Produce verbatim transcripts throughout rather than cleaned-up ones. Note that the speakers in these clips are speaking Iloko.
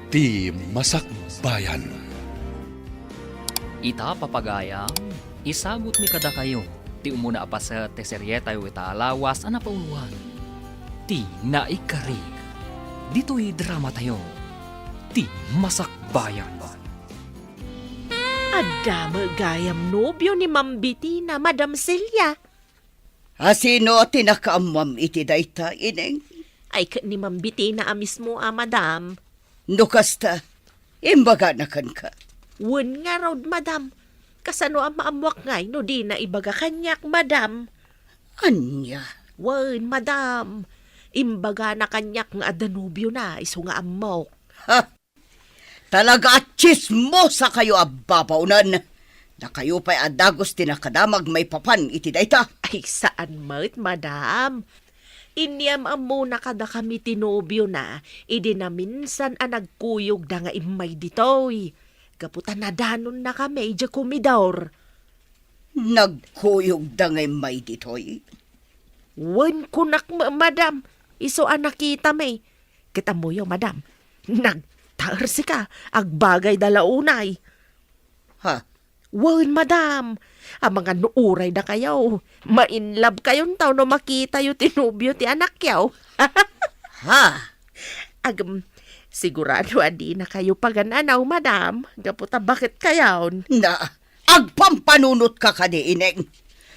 Ti Masakbayan. Ita, papagayam, isagutmi kadakayo ti umuna a paset ti serietayo ita a lawas a napauluan, Ti Naikari. Ditoy dramatayo, Ti Masakbayan. Adda met gayam nobio ni Ma'am Betina, Madam Celia. A sino ti nakaammoam iti dayta, Ineng? Ay, ket ni Ma'am Betina a mismo a, madam. No kasta, imbagana kenka. Wen ngarud, madam. Kasano a maammoak ngay no dina ibaga kaniak, madam? Ania? Wen, madam. Imbagana kaniak nga adda nobiona, isu nga ammok. Ha? Talaga a tsismosakayo a babaonen! Dakayo pay a dagus ti nakadamag maipapan iti dayta. Ay, saan met, madam. Inyam-ammona kadakami ti nobiona idi naminsan a nagkuyogda nga immay ditoy. Gapu ta nadanonnakami idiay komidor. Nagkuyogda nga immay ditoy? Wen, kunak, ma-, madam, isu a nakitami. Ket ammoyo, madam, nagtaersika, agbagayda la unay. Ha? Wen, madam, amangan no uray dakayo, ma-inlove kayonto no makitayo ti nobio ti anakyo. Ha? Agam, sigurado a dinakayo pagan-anaw, madam, gapu ta baket kayon. Na, agpampanunotka kadi, Ineng.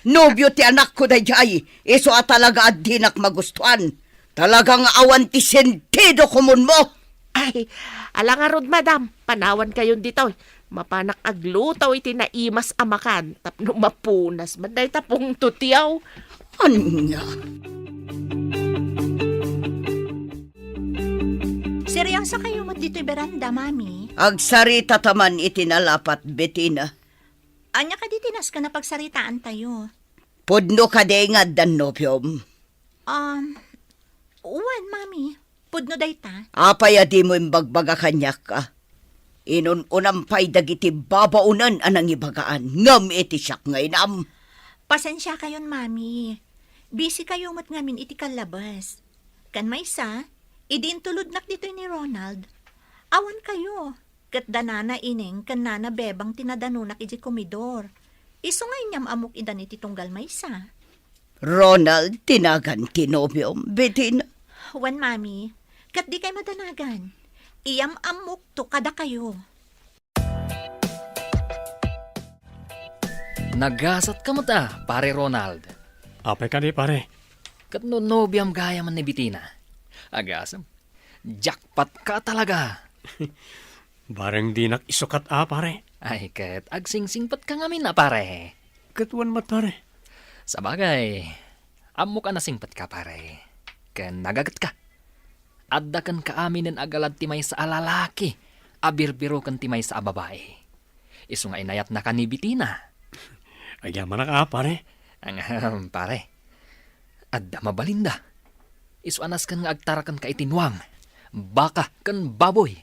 Nobio ti anakko daydiay, isu a talaga a dinak magustuan. Talaga nga awan ti sentido komunmo. Ay, ala ngarud, madam, panawan kayon ditoy. Mapanak agluto iti naimas a makan tapno mapunas man dayta pungtotyo. Ania? Seryoso kayo met ditoy beranda, Mami? Agsarita ta man iti nalapat, Betina. Ania kadi ti nasken a pagsaritaantayo? Pudno kadi nga addan nobiom? Um, wen, Mami. Pudno dayta. Apay a dimo imbagbaga kaniak, a? Inun-unam pay dagiti babaonen a nangibagaan ngem iti siak nga inam. Pasensia kayon, Mami. Busy kayo met ngamin iti kallabes. Ken maysa, idi intulodnak ditoy ni Ronald, awan kayo. Ket da Nana Ineng ken Nana Bebang ti nadanonak idiay komidor. Isu nga inyam-ammok idan iti tunggal maysa. Ronald ti nagan ti nobiom, Betina? Wen, Mami. Ket dikay madanagan. Iyam-ammokto kadakayo. Nagasatka met a, Pare Ronald. Apay kadi, pare? Ket no nobiam gayam ni Betina. Agasem. Jackpot ka talaga. Bareng dinak isukat a, pare. Ay, ket agsingsingpetka ngamin a, pare. Ket wen met, pare. Sabagay, ammok a nasingpetka, pare. Ken nagagetka. Adda kenka aminen a galad ti maysa a lalaki a birbiro ken ti maysa a babai. Isu nga inayatnaka ni Betina. Agyamanak a, pare. Ahem, pare. Adda mabalinda. Isu a nasken nga agtarakenka iti nuang, baka, ken baboy.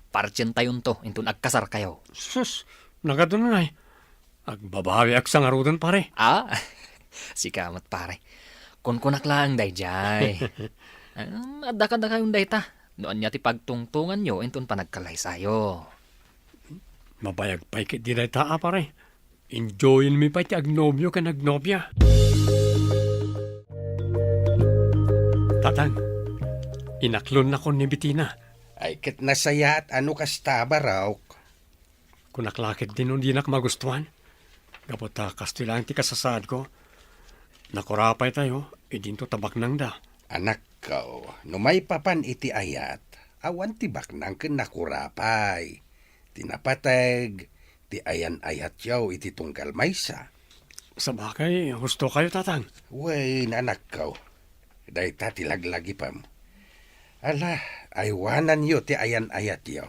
Partientayonto inton agkasarkayo. Sus, nagadu ngay. Agbabawiak sa ngaruden, pare. Ah, sika met, pare. Kunkunak laeng daydiay. Em, adda kadakayon dayta. No ania ti pagtungtonganyo inton panagkallaysayo. Mabayag pay ketdi dayta a, pare. Enjoyenmi pay ti agnobio ken agnobia. Tatang, inaklonnakon ni Betina. Ay, ket nasayaat a no kasta, barok. Kunak la ketdi no dinak magustuan. Gapu ta kastoy laeng ti kasasaadko. Nakurapaytayo, idinto ta baknangda. Anakko, no maipapan iti ayat, awan ti baknang ken nakurapay. Ti napateg, ti ayan-ayatyo iti tunggal maysa. Sabagay, husto kayo, Tatang. Wen, anakko. Dayta ti laglagipem. Ala, aywananyo ti ayan-ayatyo.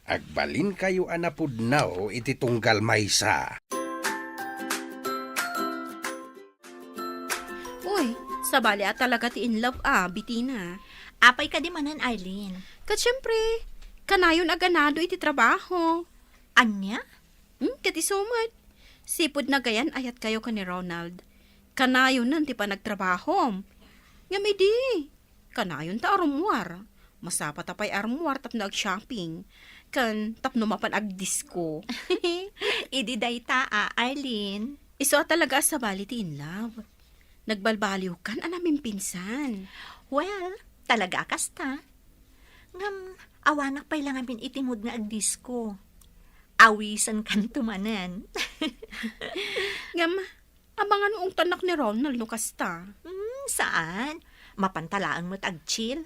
Agbalinkayo a napudno iti tunggal maysa. Uy, sabali a talaga ti in love a, Betina. Apay kadi manen, Arlene? Ket siempre, kanayon a ganado iti trabaho. Ania? Hmm, ket isu met. Sipud nagayan-ayatkayo ken ni Ronald. Kanayonen ti panagtrabahom. Ngem idi, kanayon ta a rummuar. Masapata pay armuar tapno ag-shopping, ken tapno mapan agdisko. Idi dayta, a, Arlene. Isu a talaga a sabali ti in love. Nagbalbaliwkan a namimpinsan. Well, talaga a kasta. Ngem, awanak pay la ngamin iti mood nga agdisko. Awisenkanto manen. Ngem, abangan ungtannak ni Ronald no kasta. Hmm, saan? Mapanta laeng met agchill.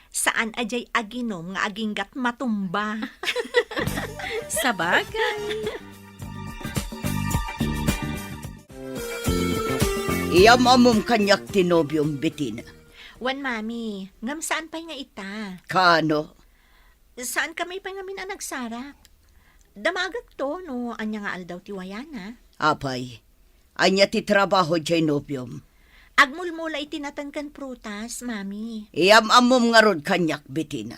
Saan a diay aginom nga aginggat matumba. Sabagay. Iyam-ammom kaniak ti nobiom, Betina. Wen, Mami, ngem saan pay nga ita? Kaano? Saan kami pay ngamin a nagsarak? Damagekto no ania nga aldaw ti wayana. Apay, ania ti trabaho diay nobiom? Agmulmula iti nateng ken prutas, Mami. Iyam-ammom ngarud kaniak, Betina.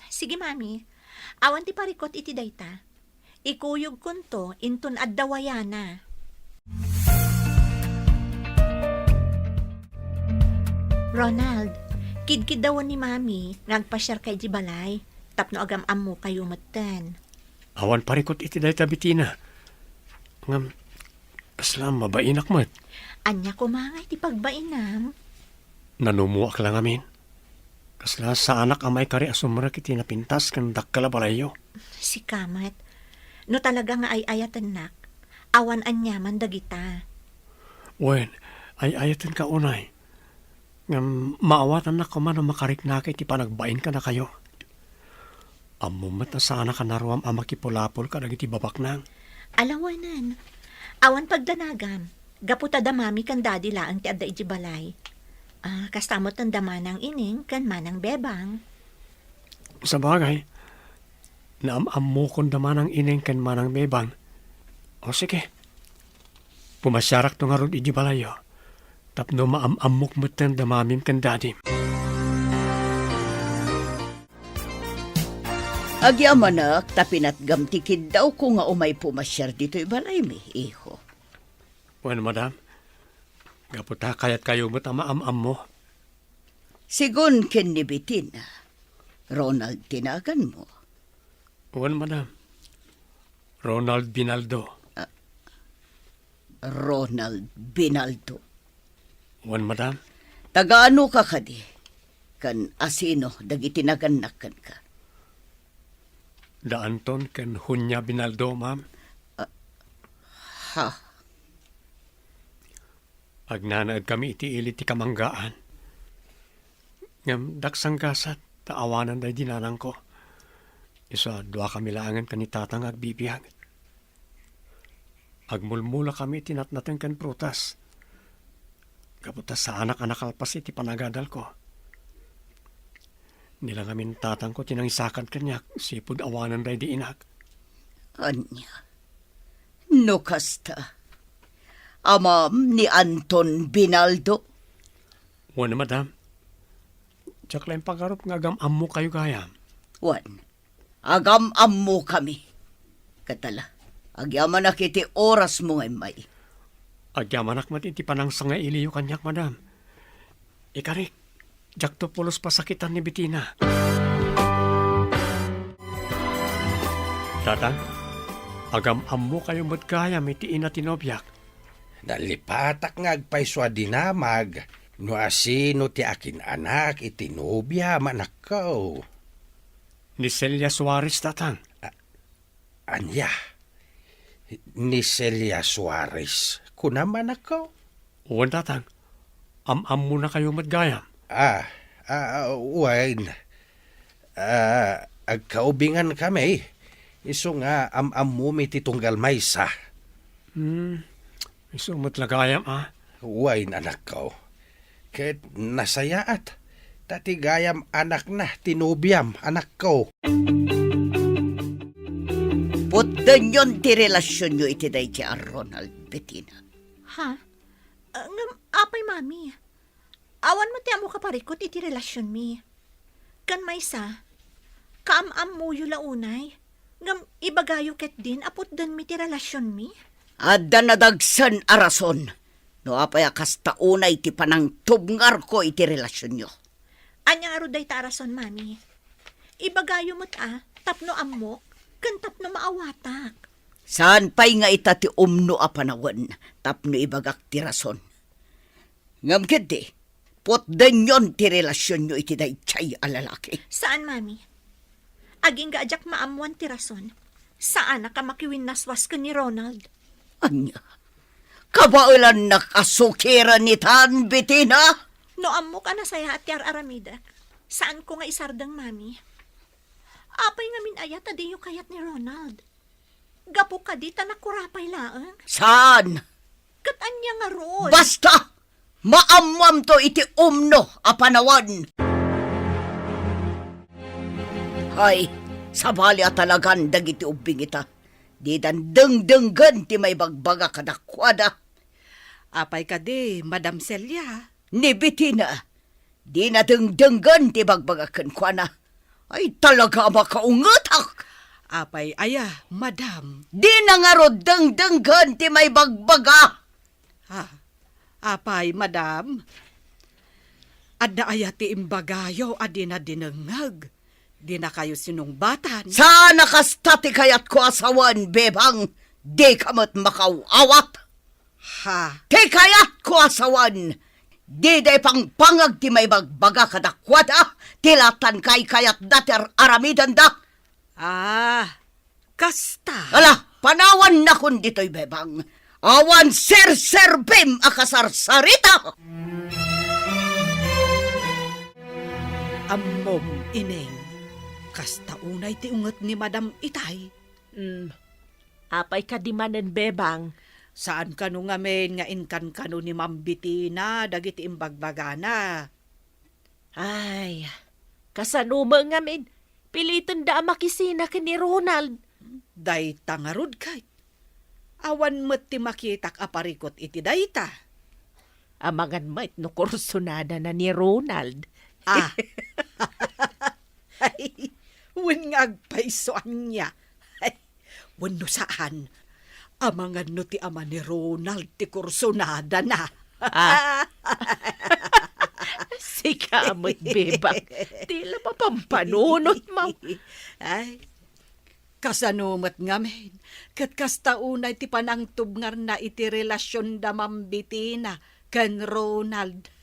Sige, Mami. Awan ti parikut iti dayta. Ikuyogkonto inton adda wayana. Ronald, kidkiddawen ni Mami nga agpasiarka idiay balay tapno agam-ammokayo metten. Awan parikut iti dayta, Betina. Ngem, kasla mabainak met. Ania koma nga iti pagbainam? Nanumoak la ngamin. Kasla saanak a maikari a sumrek iti napintas ken dakkel a balayyo. Sika met. No talaga nga ay-ayatennak, awan aniaman dagita. Wen, ay-ayatenka unay. Ngem maawatannak koma no makariknaka iti panagbain kadakayo. Ammom met a saanak a naruam a makipulapol kadagiti babaknang. Alawenen, awan pagdanagam. Gapu ta da Mami ken Daddy laeng ti adda idiay balay. Ah, kasta met da Manang Ineng ken Manang Bebang. Sabagay, naam-ammokon da Manang Ineng ken Manang Bebang. O sige, pumasiarakto ngarud idiay balayyo. Tapno maam-ammok metten da Mamim ken Dadim. Agyamanak ta pinatgam ti kiddawko nga umay pumasiar ditoy balaymi, iho. Wen, madam. Gapu ta kayatkayo met a maam-ammo. Sigun ken ni Betina, Ronald ti naganmo. Wen, madam. Ronald Binaldo. Ah, Ronald Binaldo. Wen, madam. Taga-anoka kadi? Ken asino dagiti nagannak kenka? Da Anton ken Junia Binaldo, ma'am. Ah, ha? Agnanaedkami iti ili ti kamanggaan. Ngem daksanggasat ta awanen daydi nanangko. Isu a duakami laengen ken ni Tatang nga agbibiag. Agmulmulakami iti natnateng ken prutas. Gapu ta saanak a nakalpas iti panagadalko. Ni la ngamin tatangko ti nangisakad kaniak, sipud awanen daydi inak. Ania? No kasta, amam ni Anton Binaldo? Wen, madam. Diak la impagarup nga agam-ammokayo gayam. Wen, agam-ammokami. Ket ala, agyamanak iti orasmo nga immay. Agyamanak met iti panangsangailiyo kaniak, madam. Ikarik, diakto pulos pasakitan ni Betina. Tatang, agam-ammokayo met gayam iti ina ti nobiak. Nalipatak nga agpayso a dinamag no asino ti akin-anak iti nobiam, anakko. Ni Celia Suarez, Tatang. A-, ania? Ni Celia Suarez, kunam, anakko? Wen, Tatang. Am-ammonakayo met gayam. Ah, ah, ah, wen. Ah, agkaubingan kami. Isu nga am-ammomi ti tunggal maysa. Hmm, isu met la gayam, a? Wen, anakko. Ket nasayaat, ta ti gayam anakna ti nobiam, anakko. Putdenyon ti relasionyo iti daydi a Ronald, Betina. Ha? Ah, ngem apay, Mami? Awan met ti ammo kaparikut iti relasionmi. Ken maysa, kaam-ammoyo la unay, ngem ibagayo ketdin a putdenmi ti relasionmi? Adda nadagsen a rason no apay a kasta unay ti panangtubngarko iti relasionyo. Ania ngarud dayta a rason, Mami? Ibagayo met a, tapno ammok, ken tapno maawatak. Saan pay nga ita ti umno a panawen tapno ibagak ti rason. Ngem ketdi, putdenyon ti relasionyo iti daydiay a lalaki. Saan, Mami. Agingga a diak maammoan ti rason, saanak a makiwinnaswas ken ni Ronald. Ania? Kabaelannak a sukiren itan, Betina? No ammok a nasayaat ti ar-aramidek, saanko nga isardeng, Mami. Apay ngamin aya ta diyo kayat ni Ronald? Gapu kadi ta nakurapay laeng? Saan? Ket ania ngarud? Basta! Maammoamto iti umno a panawen! Hay, sabali a talagan dagiti ubbing ita. Didan dengdenggen ti maibagbaga kadakuada. Apay kadi, Madam Celia? Ni Betina, dina dengdenggen ti bagbagak kenkuana. Ay, talaga a makaungetak! Apay aya, Madam? Dina ngarud dengdenggen ti maibagbaga! Ah, apay, Madam? Adda aya ti imbagayo a dina dinengngeg? Dinakayo sinungbatan? Saan a kasta ti kayatko a sawen, Bebang, dika met makaw-awat. Ha? Ti kayatko a sawen, dida ipangpangag ti maibagbaga kadakuada, ti latan kaykayatda ti ar-aramidenda. Ah, kasta. Ala, panawannakon ditoy, Bebang. Awan serserbim a kasarsarita! Ammom, Ineng, kasta unay ti unget ni Madam itay. Mm. Apay kadi manen, Bebang? Saan kano ngamin nga inkankano ni Ma'am Betina dagiti imbagbagana? Ay, kasano met ngamin? Pilitenda a makisina ken ni Ronald. Dayta ngarud ket. Awan met ti makitak a parikut iti dayta. Amangan met no kursunadana ni Ronald. Ah. Ay, wen nga agpayso ania. Ay, wenno saan, amangan no ti ama ni Ronald ti kursunadana. Ah. Sika met, Bebang. Ti la mapampanunotmo. Ay, kasano met ngamin, ket kasta unay ti panangtubngarna iti relasionda Ma'am Betina ken Ronald.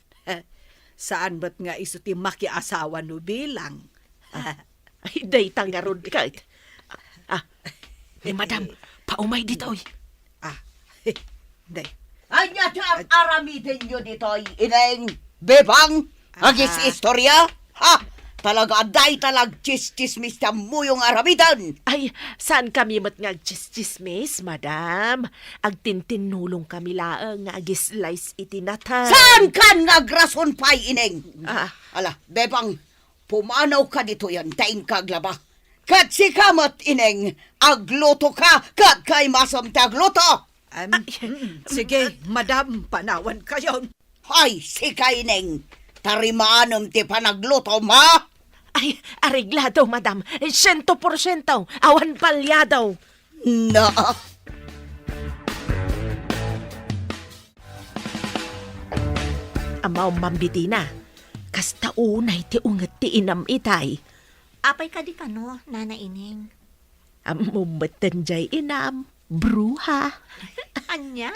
Saan met nga isu ti makiasawa no bilang. Ah, ay, dayta ngarud ket. Ah, ni Madam, paumay ditoy. Ah, day. Ania ti ar-aramidenyo ditoy, Ineng, Bebang, agis istorya? Ha? Talaga, adda ita la agtsistsismis ti ammoyo nga aramiden. Ay, saan kami met nga agtsistsismis, Madam. Agtintinnulong kami laeng nga agislice iti natan. Saan kan nga agrason pay, Ineng? Ah. Ala, Bebang, pumanawka ditoyen ta inka aglaba. Ket sika met, Ineng, aglutoka ket kaimasem ti agluto. Em, Ay, mm, sige, Madam, panawankayon. Ay, sika, Ineng, tarimanem ti panaglutom, ha? Ay, areglado, Madam. Siento porsiento. Awan palyado. Na. Ammo, Ma'am Betina, kasta unay ti unget ti inam itay. Apay kadi kano, Nana Ineng? Ammom metten jay inam, bruha. Ania?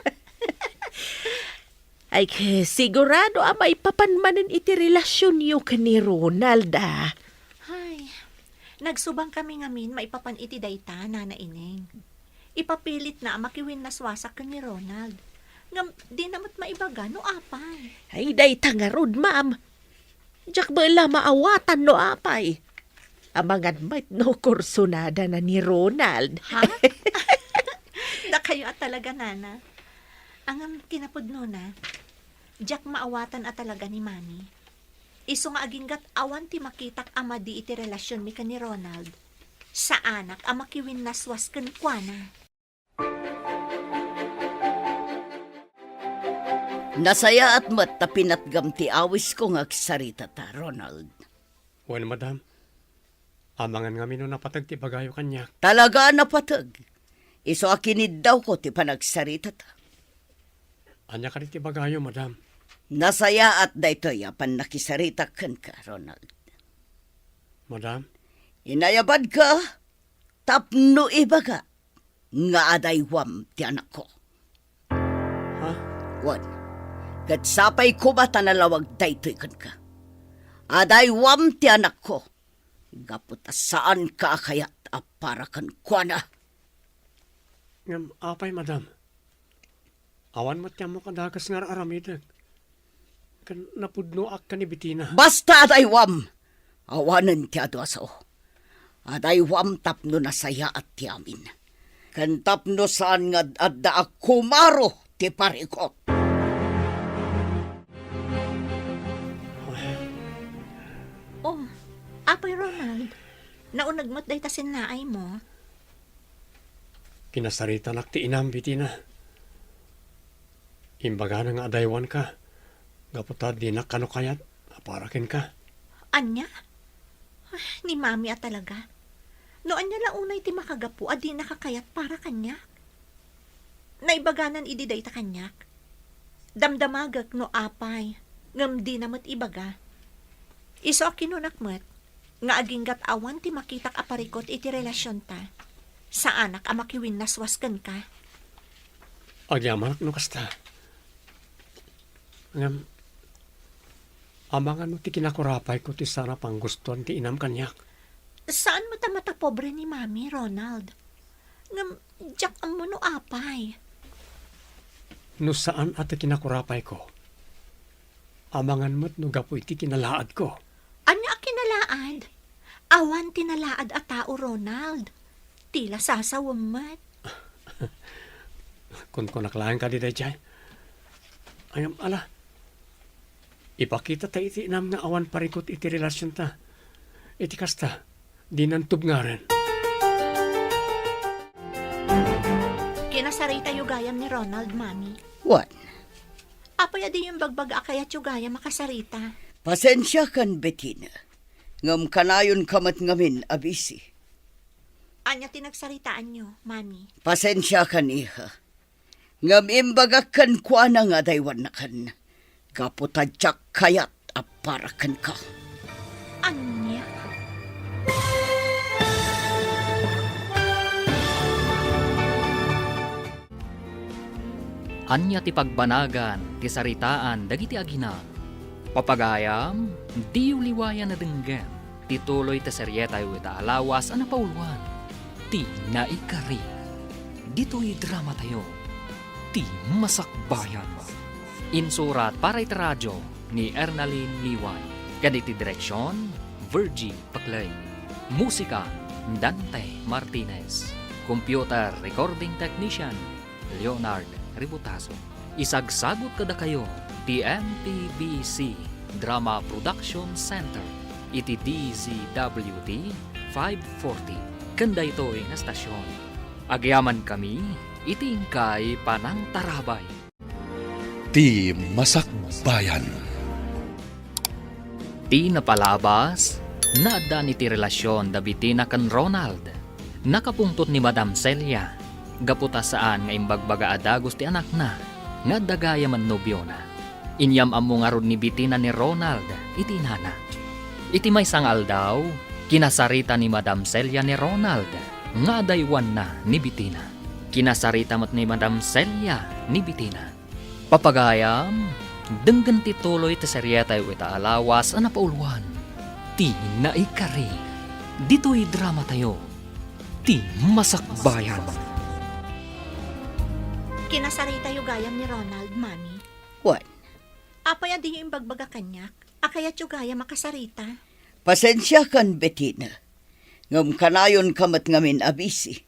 Ay, ke, sigurado a maipapan manen iti relasionyo ken ni Ronald, a. Ay, nagsubang kami ngamin maipapan iti dayta, Nana Ineng. Ipapilitna a makiwinnaswasak ken ni Ronald. Ngem, dina met maibaga no apay. Ay, dayta ngarud, ma'am. Diak met la maawatan no apay. Amangan met no kursunadana ni Ronald. Ha? Dakayo a talaga, Nana. Ngem kinapudnona, diak maawatan a talaga ni Mami. Isu nga aginggat awan ti makitak a madi iti relasionmi ken ni Ronald. Saanak a makiwinnaswas kenkuana. Nasayaat met ta pinatgam ti awisko nga agsaritata, Ronald. Wen, madam. Amangan ngamin no napateg ti ibagayo kaniak. Talaga a napateg. Isu a kiniddawko ti panagsaritata. Ania kadi ti ibagayo, madam? Nasayaat daytoy a pannakisaritak kenka, Ronald. Madam? Inayabadka tapno ibaga nga adaywam ti anakko. Ha? Wen, ket sapay koma ta nalawag daytoy kenka. Adaywam ti anakko, gapu ta saanka a kayat a para kenkuana. Ngem apay, madam? Awan met ti ammok a dakes nga ar-aramidek. Ken napudnoak ken ni Betina. Basta adaywam! Awanen ti adu a sao. Adaywam tapno nasayaat ti amin. Ken tapno saan nga ad-adda a kumaro ti parikut. Oh, Apay Ronald, nauneg met dayta sinnaaymo. Kinasaritanak ti inam, Betina. Imbagana nga adaywanka, gapu ta dinak kano kayat a para kenka. Ania? Ay, ni Mami a talaga. No ania la unay ti makagapu a dinaka kayat para kaniak? Naibaganan idi dayta kaniak. Damdamagek no apay, ngem dina met ibaga. Isu a kinunak met, nga aginggat awan ti makitak a parikut iti relasionta, saanak a makiwinnaswas kenka. Agyamanak no kasta. Ngem, amangan no ti kinakurapayko ti saan a panggustoan ti inam kaniak. Saan met a matapobre ni Mami, Ronald. Ngem, diak ammo no apay. No saan a ti kinakurapayko, amangan met no gapu iti kinalaadko. Ania a kinalaad? Awan ti nalaad a tao, Ronald. Ti la sasawem met. Kunkunak laeng kadi daydiay. Ngem, ala, ipakita ta iti inam nga awan parikut iti relasionta. Iti kasta, dinan tubngarem. Kinasaritayo gayam ni Ronald, Mami. Wen. Apay a diyo imbagbaga a kayatyo gayam a kasarita? Pasensiakan, Betina. Ngem kanayonka met ngamin a busy. Ania ti nagsaritaanyo, Mami? Pasensiakan, iha. Ngem imbagak kenkuana nga adaywannakan, gapu ta diak kayat a para kenka. Ania? Ania ti pagbanagan ti saritaan dagiti agina? Papagayam, diyo liwayan a denggen ti tuloy ti serietayo ita a lawas a napauluan, Ti Naikari. Ditoy dramatayo, Ti Masakbayan. Insurat para iti radio ni Ernalyn Liway. Ken iti direksion, Virgie Paclay. Musika, Dante Martinez. Computer recording technician, Leonard Ributaso. Isagsagut kadakayo ti M P B C Drama Production Center iti D Z W T five forty ken daytoy nga estasion. Agyamankami iti inkay panangtarabay. Ti Masakbayan. Ti napalabas, naaddaan iti relasion da Betina ken Ronald. Nakapungtot ni Madam Celia, gapu ta saan nga imbagbaga a dagus ti anakna nga adda gayam a nobiona. Inyam-ammo ngarud ni Betina ni Ronald iti inana. Iti maysa nga aldaw, kinasarita ni Madam Celia ni Ronald nga adaywanna ni Betina. Kinasarita met ni Madam Celia ni Betina. Papagayam, denggen ti tuloy ti serietayo ita a lawas a napauluan, Ti Naikari. Ditoy dramatayo, Ti Masakbayan. Kinasaritayo gayam ni Ronald, Mami. Wen. Apay a diyo imbagbaga kaniak a kayatyo gayam a kasarita? Pasensiakan, Betina. Ngem kanayonka met ngamin a busy.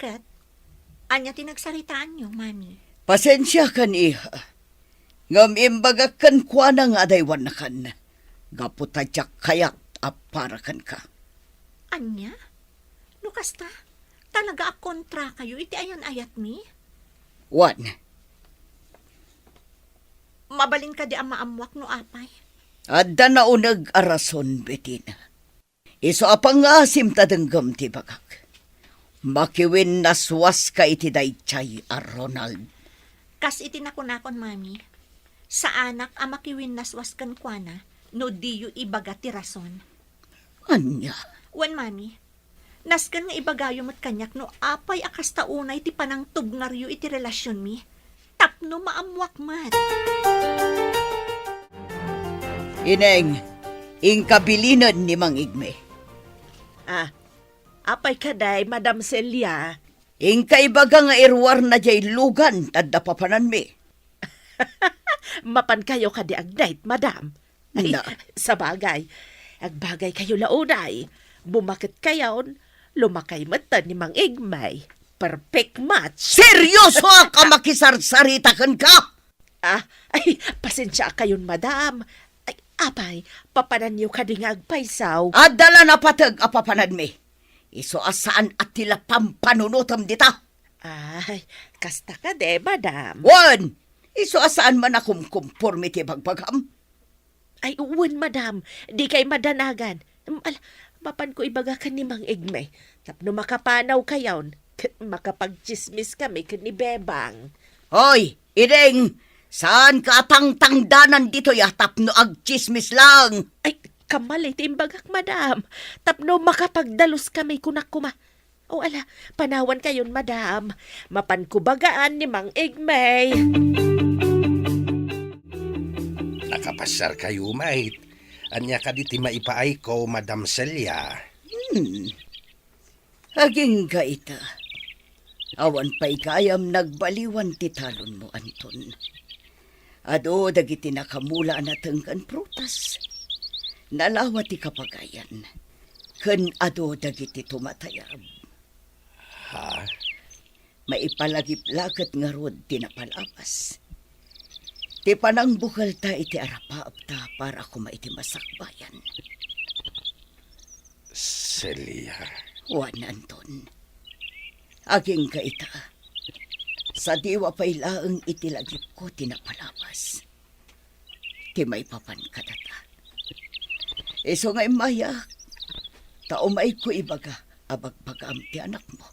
Ket, ania ti nagsaritaanyo, Mami? Pasensiakan, iha. Ngem imbagak kenkuana nga adaywannakan, gapu ta diak kayat a para kenka. Ania? No kasta, talaga a kontrakayo iti ayan-ayatmi? Wen. Mabalin kadi a maammuak no apay? Adda nauneg a rason, Betina. Isu a pangngaasim ta denggem ti ibagak. Makiwinnaswaska iti daydiay a Ronald. Kas iti nakunakon, Mami, Saanak a makiwinnaswas kenkuana no diyo ibaga ti rason. Ania? Wen, Mami, nasken nga ibagayo met kaniak no apay a kasta unay ti panangtubngaryo iti relasionmi tapno maammoak met. Ineng, inka bilinen ni Mang Igme. Ah, apay kadi, Madam Celia? Inka ibaga nga iruarna diay lugan ta adda papananmi. Mapankayo kadi agdayt, Madam? Ay, na. Sabagay. Agbagaykayo la unay. Bumaketkayon, lumakay met ni Mang Igme. Perfect match. Seryosoak a makisarsarita kenka? Ah, ay, pasensiakayon, Madam. Ay, apay, papananyo kadi nga agpaysaw? Adda la napateg a papananmi. Isu a saan a ti la pampanunotem dita. Ay, kasta kadi, Madam? Wen, isu a saan man a kumkumporme ti bagbagam. Ay, wen, Madam, dikay madanagan. Em, ala, mapanko ibaga ken ni Mang Igme tapno makapanawkayon ket makapagtsismiskami ken ni Bebang. Hoy, Iding, saanka a tangtangdanan ditoy a tapno agtsismis lang. Ay, kamali ti imbagak, Madam. Tapno makapagdaluskami, kunak koma. O ala, panawankayon, Madam. Mapanko bagaan ni Mang Igme. Nakapasiarkayo met. Ania kadi ti maipaayko, Madam Celia? Hmm. Agingga ita, awan pay gayam nagbaliwan ti talonmo, Anton. Adu dagiti nakamula a nateng ken prutas. Nalawa ti kapagayan. Ken adu dagiti tumatayab. Ha? Maipalagip la ket ngarud ti napalabas. Ti panangbukelta iti arapaapta para koma iti masakbayan. Celia. Wen, Anton. Agingga ita. Sadiwa pay laeng iti lagipko ti napalabas. Ti maipapan kadata. Isu nga immayak, ta umayko ibaga a bagbagaam ti anakmo,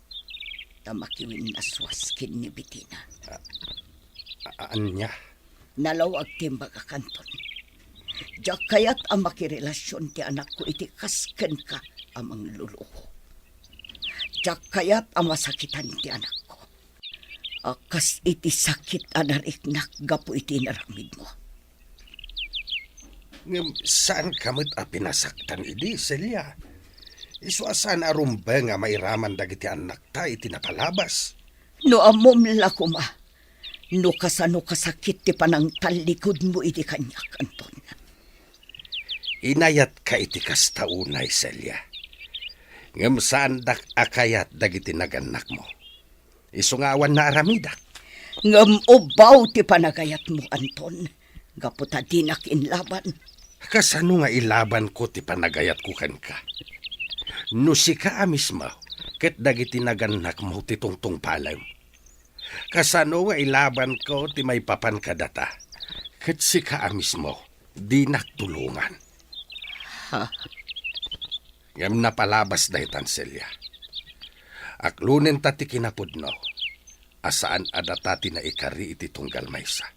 ta makiwinnaswas ken ni Betina. A-, a-, ania? Nalawag ti imbagak, Anton. Diak kayat a makirelasion ti anakko iti kas kenka a mangluluko. Diak kayat a masakitan ti anakko a kas iti sakit a nariknak gapu iti inaramidmo. Ngem saanka met a pinasaktan idi, Celia. Isu a saan a rumbeng a mairaman dagiti annakta iti napalabas. No ammom la koma, no kasano kasakit ti panangtallikudmo idi kaniak, Anton. Inayatka iti kasta unay, Celia. Ngem saandak a kayat dagiti nagannakmo. Isu nga awan naaramidak. Ngem ubbaw ti panagayatmo, Anton, gapu ta dinak inlaban. Kasano nga ilabanko ti panagayatko kenka? No sika a mismo ket dagiti nagannakmo ti tungtungpalem, kasano nga ilabanko ti maipapan kadata ket sika a mismo dinak tulongan? Ha? Ngem napalabas daytan, Celia. Aklonenta ti kinapudno a saan a data ti naikari iti tunggal maysa.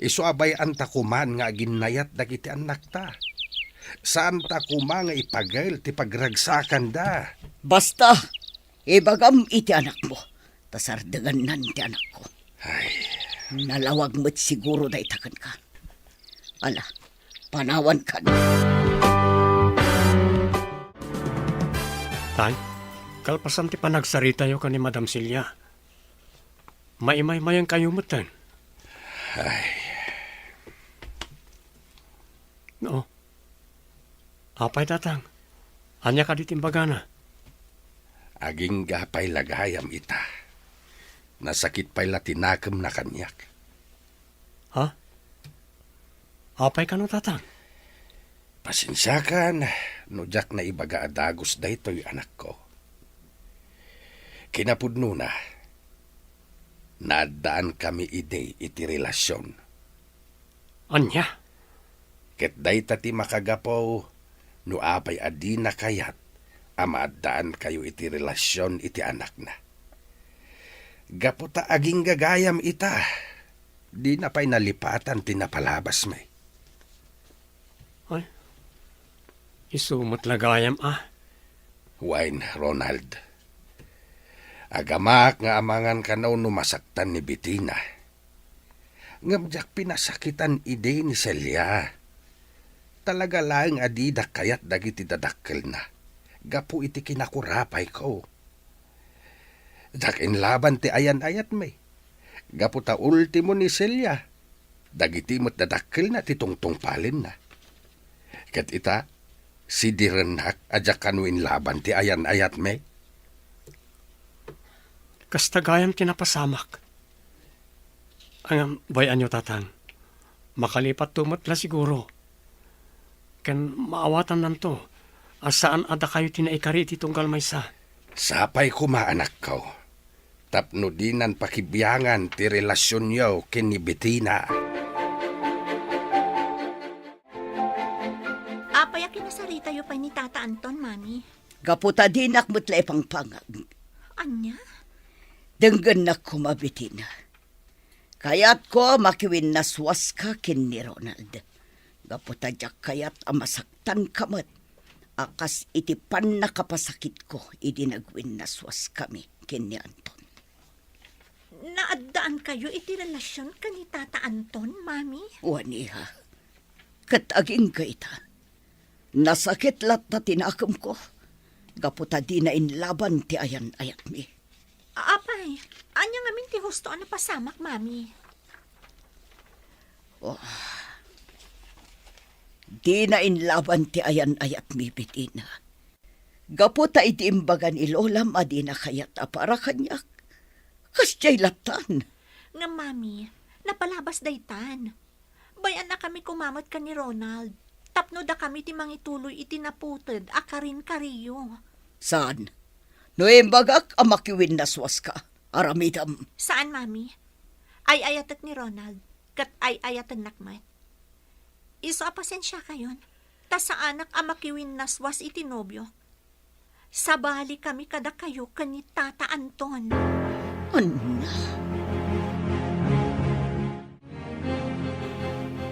Isu a bay-anta koman nga aginnayat dagiti annakta. Saanta koma nga ipagel ti pagragsakanda. Basta, ibagam iti anakmo, ta sardengannan ti anakko. Ay. Nalawag met siguro dayta kenka. Ala, panawankan. Tay, kalpasan ti panagsaritayo ken ni Madam Celia, maimaymayenkayo metten. Ay. No. Apay, Tatang? Ania kadi ti imbagana? Agingga pay la gayam ita. Nasakit pay la ti nakemna kaniak. Ha? Apay kano, Tatang? Pasensiakan no diak naibaga a dagus daytoy, anakko. Kinapudnona, naaddaankami idi iti relasion. Ania? Ket dayta ti makagapu no apay a dina kayat a maaddaankayo iti relasion iti anakna. Gapu ta aginggagayam ita, Dina pay nalipatan ti napalabasmi. Ay, isu met la gayam a. Wen, Ronald. Agamaak nga amangan kano no masaktan ni Betina. Ngem diak pinasakitan idi ni Celia. Talaga laeng a didak kayat dagiti dadakkelna gapu iti kinakurapayko. Diak inlaban ti ayan-ayatmi. Gapu ta ultimo ni Celia, dagiti met dadakkelna ti tungtungpalenna. Ket ita, sidirennak a diak kano inlaban ti ayan-ayatmi. Kasta gayam ti napasamak. Ngem, bay-anyo, Tatang. Makalipatto met la siguro. Ken maawatannanto a saan a dakayo ti naikari iti tunggal maysa. Sapay koma, anakko, tapno dinan pakibiangan ti relasionyo ken ni Betina. Apay a kinasaritayo pay ni Tata Anton, Mami? Gapu ta dinak met la ipangpangag. Ania? Denggennak koma, Betina. Kayatko a makiwinnaswaska ken ni Ronald. Gapu ta diak kayat a masaktanka met a kas iti pannakapasakitko idi nagwinnaswaskami ken ni Anton. Naaddaankayo iti relasion ken ni Tata Anton, Mami? Wen, iha. Ket agingga ita, nasakit latta ti nakemko gapu ta dina inlaban ti ayan-ayatmi. Apay, ania ngamin ti husto a napasamak, Mami? Oh. Dina inlaban ti ayan-ayatmi, Betina. Gapu ta idi imbaga ni Lolam a dina kayat a para kaniak, kasdiay lattan. Ngem, Mami, napalabas daytan. Bay-annakami koma met ken ni Ronald, tapno dakami ti mangituloy iti naputed a karin-kariyo. Saan? No imbagak a makiwinnaswaska, aramidem. Saan, Mami. Ay-ayatek ni Ronald, ket ay-ayatennak met. Isu a pasensiakayon, ta saanak a makiwinnaswas iti nobio. Sabalikami kadakayo ken ni Tata Anton. Ania?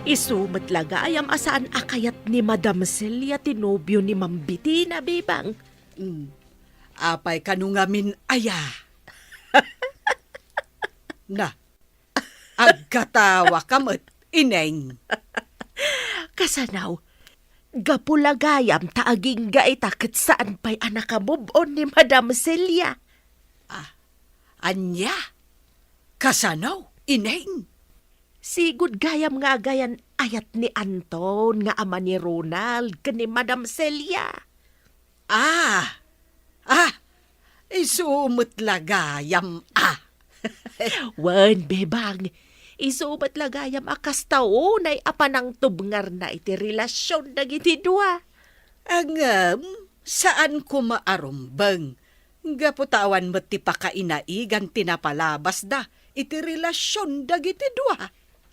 Isu met la gayam a saan a kayat ni Madam Celia ti nobio ni Ma'am Betina, Bebang. Mm. Apay kano ngamin aya? Na, agkatawaka met, Ineng. Kasano? Gapu la gayam ta agingga ita ket saan pay a nakamove-on ni Madam Celia. Ah, ania? Kasano, Ineng? Sigud gayam nga agayan-ayat ni Anton nga ama ni Ronald ken ni Madam Celia. Ah! Ah! Isu met la gayam a. Wen, Bebang, isu met la gayam a kasta unay a panangtubngarna iti relasion dagiti dua. Ngem, saan koma a rumbeng, gapu ta awan met ti pakainaigan ti napalabasda iti relasion dagiti dua.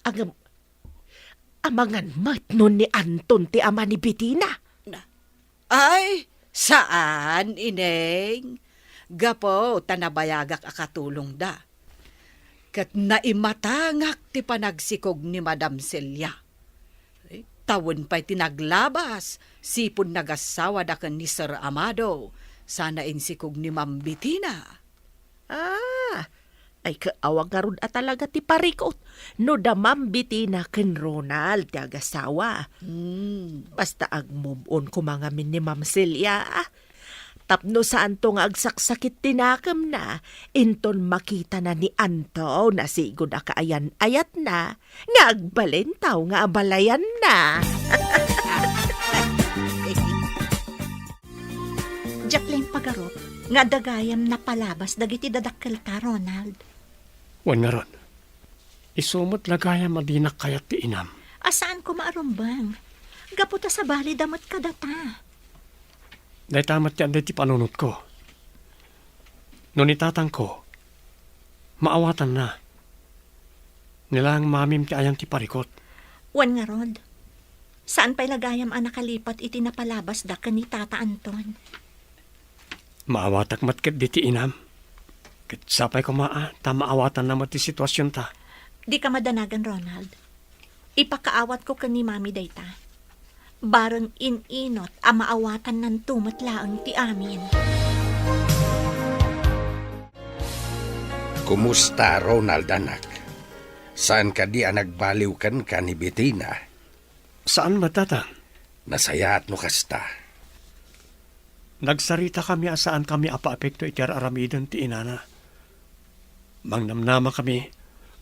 Ngem, amangan met no ni Anton ti ama ni Betina. Na, Ay, saan, Ineng. Gapu ta nabayagak a katulongda. Ket naimatangak ti panagsikog ni Madam Celia. Ay, ta wen pay ti naglabas, sipud nagassawada ken ni Sir Amado, sana insikog ni Ma'am Betina. Ah, ay, kaawa ngarud a talaga ti parikut no da Ma'am Betina ken Ronald ti agasawa. Hmm. Basta agmove-on koma ngamin ni Ma'am Celia, ah. Tapno saanto nga agsaksakit ti nakemna, inton makitana ni Anton a sigud a kaayan-ayatna, nga agbalin taw nga abalayanna. Diak la impagarup nga adda gayam napalabas dagiti dadakkelta, Ronald. Wen ngarud, isu met la gayam a dinak kayat ti inam. A saan koma a rumbeng, gapu ta sabalida met kadata. Dayta met ti adda iti panunotko. No ni tatangko, maawatanna. Ni laeng mamim ti ayan ti parikut. Wen ngarud, saan pay la gayam a nakalipat iti napalabasda ken ni Tata Anton. Maawatak met ketdi ti inam. Ket sapay koma a ta maawatanna met ti situasionta. Dika madanagan, Ronald. Ipakaawatko ken ni Mami dayta. Bareng in-inut a maawatannanto met laeng ti amin. Kumusta, Ronald, anak? Saan kadi a nagbaliw kenka ni Betina? Saan met, Tatang. Nasayaat no kasta. Nagsaritakami a saankami a paapekto iti ar-aramiden ti inana. Mangnamnamakami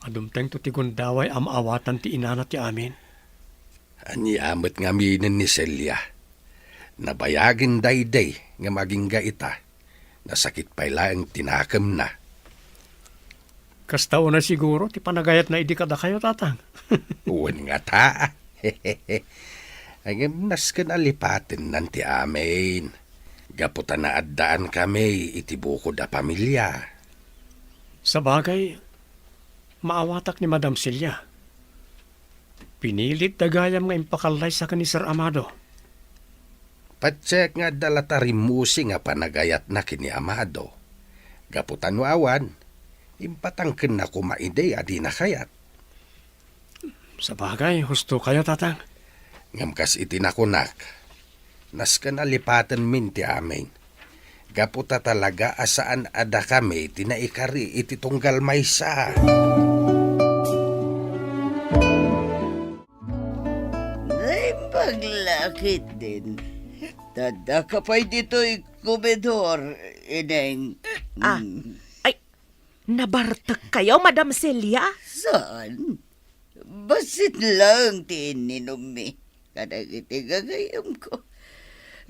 a dumtengto ti gundaway a maawatan ti inana ti amin. Ania met ngaminen ni Celia? Nabayagen daydi ngem agingga ita, nasakit pay laeng ti nakemna. Kasta unay siguro ti panagayatna idi kadakayo, Tatang. Wen ngata. Ngem nasken a lipatennan ti amin. Gapu ta naaddaankami iti bukod a pamilia. Sabagay, maawatak ni Madam Celia. Pinilit da gayam nga impakallaysa ken ni Sir Amado. Patiek nga adda la ta rimmusing a panagayatna ken ni Amado. Gapu ta no awan, impatangkenna koma idi a dina kayat. Sabagay, husto kayo, Tatang. Ngem kas iti nakunak, nasken a lipatenmin ti amin. Gapu ta talaga a saan a dakami ti naikari iti tunggal maysa. Naimbag la ketdin. Addaka pay ditoy komedor, Ineng. Ah, Mm. Ay, nabartek kayo, Madam Celia? Saan? Bassit laeng ti inninummi kadagiti gagayemko.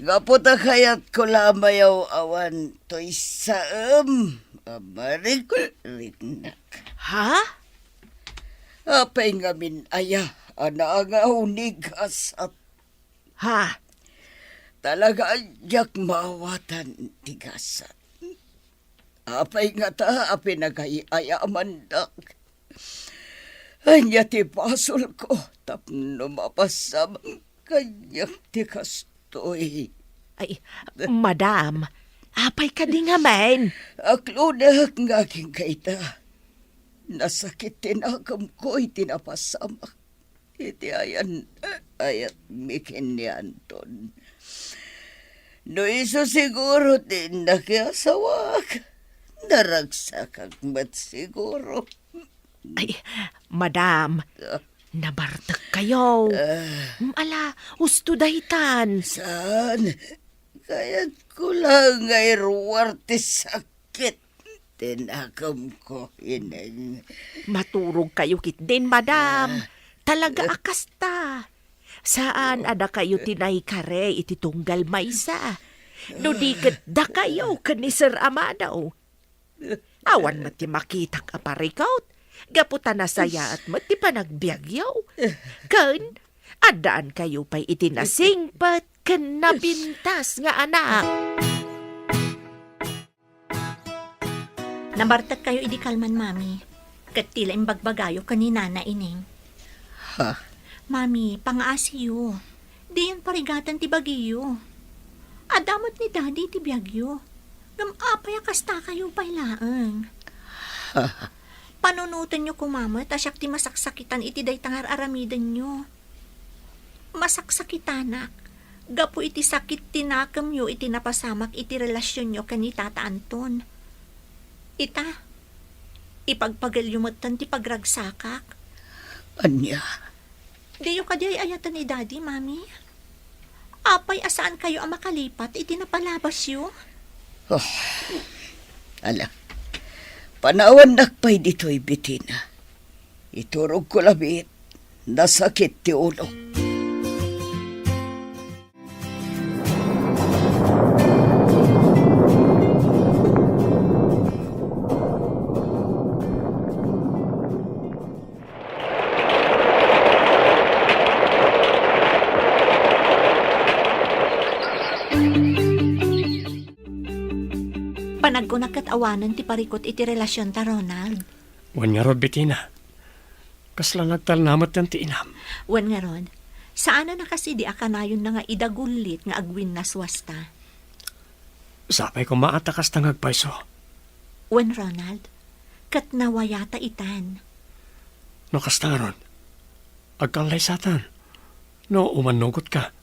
Gapu ta kayatko la a mayaw-awan toy saem a marikriknak. Ha? Apay ngamin aya a naangaw ni gasat? Ha? Talaga a diak maawatan ti gasat. Apay ngata a pinagay-ayamandak? Ania ti basolko tapno mapasamak kaniak ti kastoy? Ay, madam, apay kadi ngamin? Aklonek nga agingga ita. Nasakit ti nakemko iti napasamak iti ayan-, ayatmi ken ni Anton. No isu siguro ti nakiasawak, naragsakak met siguro. Ay, madam, Ah. nabartek kayo. Ah. Mm, ala, husto daytan. Saan? Kayatko la nga iruar ti sakit ti nakemko, Ineng. Maturog kayo ketdin, madam. Ah. Talaga a kasta. Saan a dakayo ti naikari iti tunggal maysa? No di ket dakayo ken ni Sir Amado. Awan met ti makitak a parikut, gapu ta nasayaat met ti panagbiagyo. Ken, addaankayo pay iti nasingpet ken napintas nga anak. Nabartek kayo idi kalman, Mami, ket ti la imbagbagayo ken ni Nana Ineng. Ha? Mami, pangaasiyo. Diyon parigaten ti bagiyo. Adda met ni Daddy iti biagyo. Ngem apay a kasta kayo pay laeng? Panunotenyo koma met a siak ti masaksakitan iti dayta nga ar-aramidenyo. Masaksakitanak gapu iti sakit ti nakemyo iti napasamak iti relasionyo ken ni Tata Anton. Ita, ipagpagelyo metten ti pagragsakak. Ania? Diyo kadi ay-ayaten ni Daddy, Mami? Apay a saan kayo a makalipat iti napalabasyo? Oh, ala, panawannak pay ditoy, Betina. Iturogko labiit, nasakit ti ulok. Panagkunak ket awanen ti parikut iti relasionta, Ronald. Wen ngarud, Betina. Kasla nagtalna met ti inam. Wen ngarud, saan a nakasidi a kanayonna nga idagullit nga agwinnaswasta. Sapay koma a ta kasta nga agpayso. Wen, Ronald, ket nawayata itan. No kasta ngarud, agkallaysatan no umannugotka.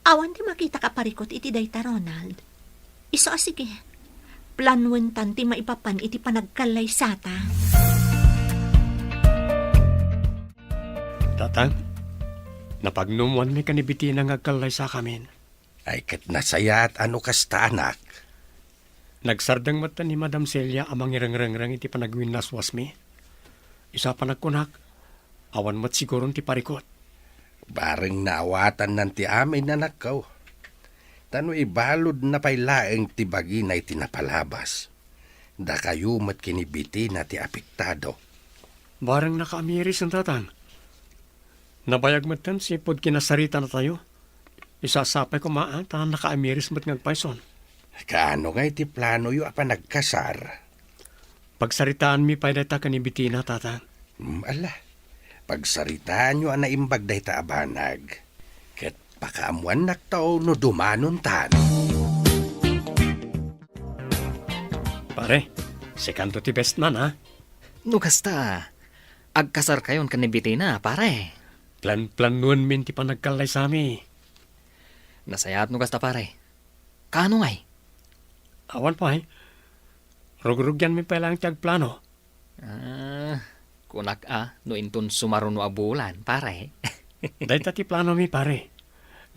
Awan ti makitaka a parikut iti dayta, Ronald. Isu a sige, planuentan ti maipapan iti panagkallaysata. Tatang, napagnumoanmi ken ni Bettina nga agkallaysakamin. Ay, ket nasayaat a no kasta, anak. Nagsardeng met ni Madam Celia a mangirengreng iti panagwinnaswasmi. Isu a panagkunak, awan met siguron ti parikut. Bareng naawatannan ti amin, anakko. Ta no ibaludna pay laeng ti bagina iti napalabas, dakayo met ken ni Bettina ti apektado. Bareng nakaamiris, tatang. Nabayag metten sipud kinasaritanatayo. Isu a sapay koma, a, ta nakaamiris met nga agpayson. Kaano ngay ti planoyo a panagkasar? Pagsaritaanmi pay dayta ken ni Bettina, tatang. Hmm, ala. Pagsaritaanyo a naimbag dayta a banag. Ket pakaammoannakto no dumanontan. Pare, sikanto ti best man, a? No kasta, agkasarkayon ken ni Bettina, pare. Plan-planuenmin ti panagkallaysami. Nasayaat no kasta, pare. Kaano ngay? Awan pay. Rugrugianmi pay laeng ti agplano. Ah, kunak a, no inton sumaruno a bulan, pare. Dayta ti planomi, pare.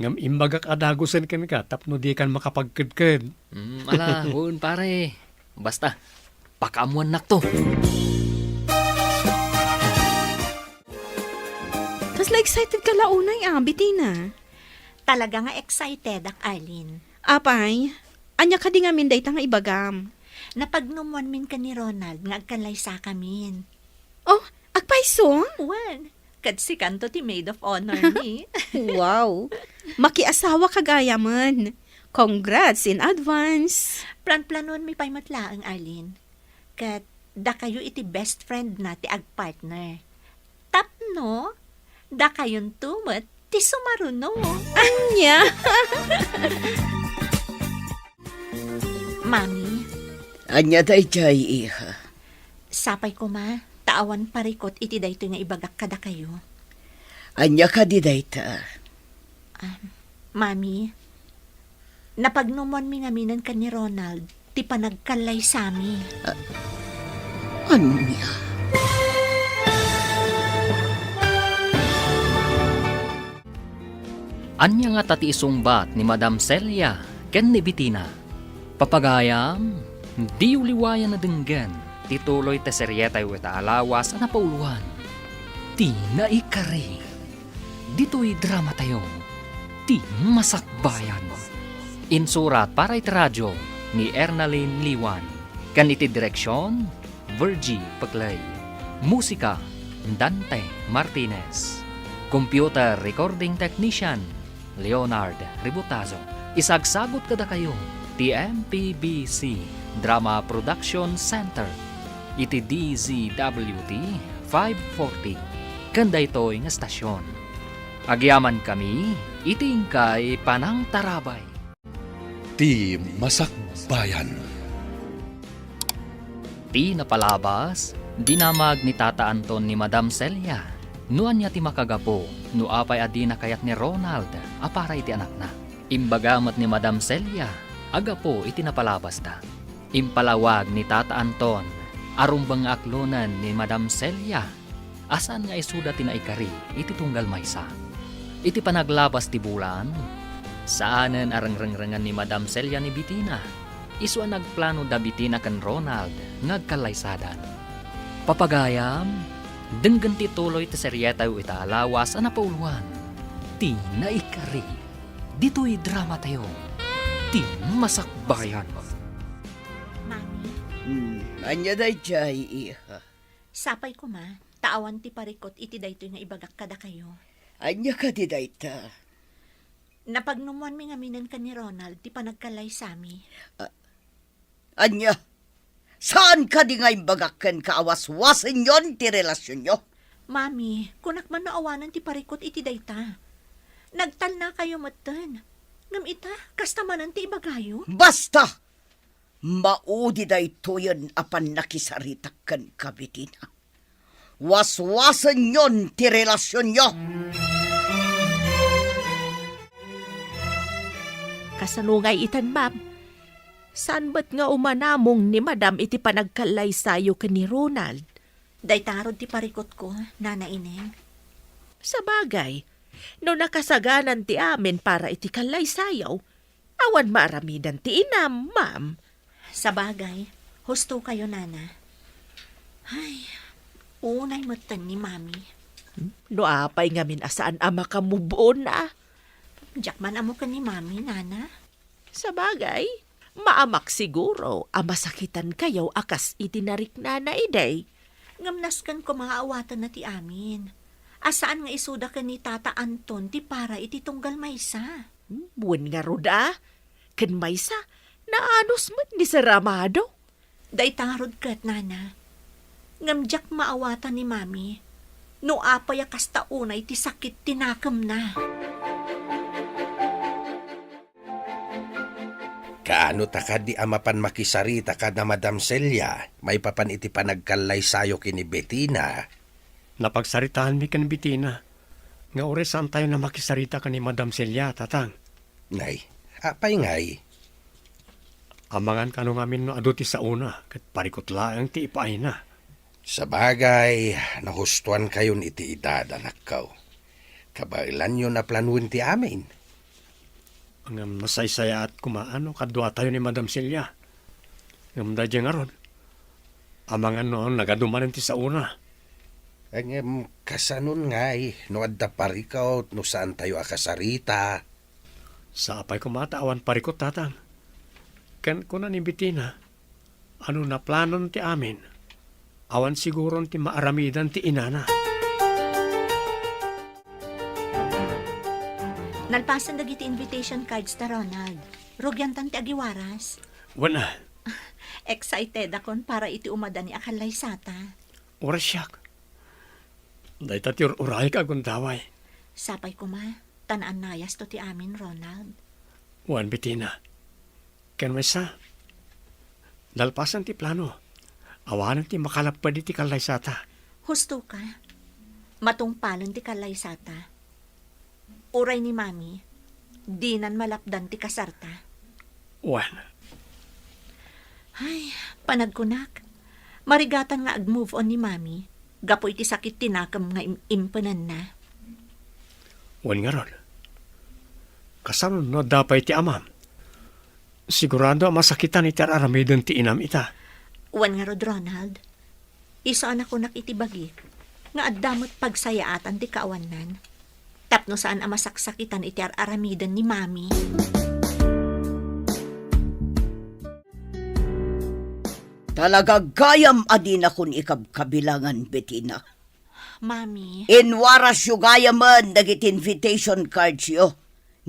Ngem imbagak a dagusen kenka tapno dikan makapagkedked. Mm, ala, wen, pare. Basta, pakaammoannakto. Kasla excited ka la unay, a, Bettina. Talaga nga excited ak, Arlene. Apay, ania kadi ngamin dayta nga ibagam? Napagnumoanmin ken ni Ronald nga agkallaysakamin. Oh, agpayso? Wen, ket sikanto ti maid of honor mi. Wow! Makiasawa ka gayamen. Congrats in advance. Planplanuanmi pay met laeng, Arlene. Ket dakayo iti best friend na ti agpartner. Tapno dakayonto met ti sumaruno. Ania? Mami. Ania daydiay, iha? Sapay koma, ta awan parikut iti daytoy nga ibagak kadakayo. Ania kadi dayta? Ah, Mami, napagnumoanmi ngaminen ken ni Ronald ti panagkallaysami. Ah, ania? Ania ngata ti isungbat ni Madam Celia ken ni Bettina? Papagayam, diyo liwayan a denggen ti tuloy ti serietayo ita a lawas a napauloan, Ti Naikari. Ditoy dramatayo, Ti Masakbayan. Insurat para iti radio ni Ernalyn Liwan, ken iti direksion, Virgie Peclay. Musika, Dante Martinez. Computer recording technician, Leonard Ributazo. Isagsagut kadakayo ti M P B C Drama Production Center iti D Z W T five forty ken daytoy nga estasion. Agyamankami iti inkay panangtarabay. Ti Masakbayan. Ti napalabas, dinamag ni Tata Anton ni Madam Celia no ania ti makagapu no apay a dina kayat ni Ronald a para iti anakna. Imbaga met ni Madam Celia a gapu iti napalabasda. Impalawag ni Tata Anton a rumbeng nga aklonen ni Madam Celia a saan nga isuda ti naikari iti tunggal maysa. Iti panaglabas ti bulan, saanen a rengrengrengen ni Madam Celia ni Bettina. Isu a nagplano da Bettina ken Ronald nga agkallaysadan. Papagayam, denggen ti tuloy ti serietayo ita a lawas a napauloan, Ti Naikari. Ditoy dramatayo, Ti Masakbayan. Mami. Hmm, ania daydiay, iha? Sapay koma, ta awan ti parikut iti daytoy nga ibagak kadakayo. Ania kadi dayta? Napagnumoanmi ngaminen ken ni Ronald ti panagkallaysami. Ah, ania? Saan kadi nga imbagak kenka a waswasenyon ti relasionyo? Mami, kunak man no awanen ti parikut iti dayta. Nagtalnakayo metten. Ngem ita, kasta manen ti ibagayo? Basta! Maudi daytoyen a pannakisaritak kenka, Bettina. Waswasenyon ti relasionyo. Kasano ngay itan, ma'am? Saan met nga umanamong ni Madam iti panagkallaysayo ken ni Ronald? Dayta ngarud ti parikutko, Nana Ineng. Sabagay, no nakasaganan ti amin para iti kallaysayo, awan maaramidan ti inam, ma'am. Sabagay, husto kayo, Nana. Ay, unay metten ni Mami. No apay ngamin a saan a makamove on, ah? Diak man ammo ken ni Mami, Nana. Sabagay, maamak siguro a masakitan kayo a kas iti nariknana idi. Ngem nasken koma nga awatenna ti amin. A saan nga isuda ken ni Tata Anton ti para iti tunggal maysa. Hmm, wen ngarud a. Ken maysa, naanus met ni Sir Amado. Dayta ngarud ket, Nana. Ngem diak maawatan ni Mami no apay a kasta unay ti sakit ti nakemna. Kaano ta kadi a mapan makisarita kada Madam Celia maipapan iti panagkallaysayo ken ni Betina? Napagsaritaanmi ken Betina nga uray saantayo a makisarita ken ni Madam Celia, Tatang. Nay, apay ngay? Amangan kano ngamin no adu ti saona ket parikut laeng ti ipaayna. Sabagay, nahustoankayon iti edad, anakko. Kabaelanyo a planoen ti amin. Ngem nasaysayaat koma no kaduatayo ni Madam Celia. Ngem daydiay ngarud, amangan no nagadu manen ti saona. Ngem kasanon ngay no adda parikut no saantayo a kasarita? Sapay koma ta awan parikut, Tatang. Ken kuna ni Betina, a no naplanon ti amin, awan siguron ti maaramidan ti inana. Nalpasen dagiti invitation cards ta, Ronald. Rugiantan ti agiwaras. Wen a. Excited akon para iti umadani a kallaysata. Uray siak. Dayta ti ur-urayek a gundaway. Sapay koma, ta naannayasto ti amin, Ronald. Wen, Betina. Ken maysa, nalpasen ti plano. Awanen ti makalapped iti kallaysata. Husto ka. Matungpalen ti kallaysata. Uray ni Mami, dinan malapdan ti kasarta. Wen. Ay, panagkunak, marigatan nga ag-move on ni Mami gapu iti sakit ti nakem nga im-, impenenna. Wen ngarud, kasano no adda pay ti amam? Sigurado a masakitan iti ar-aramiden ti inam ita. Wen ngarud, Ronald, isu a nakunak iti bagik nga adda met pagsayaatan ti kaawannan tapno saan a masaksakitan iti ar-aramiden ni Mami. Talaga gayam a dinakon ikabkabilangan, Betina. Mami. Inwarasyo gayamen dagiti invitation cardsyo.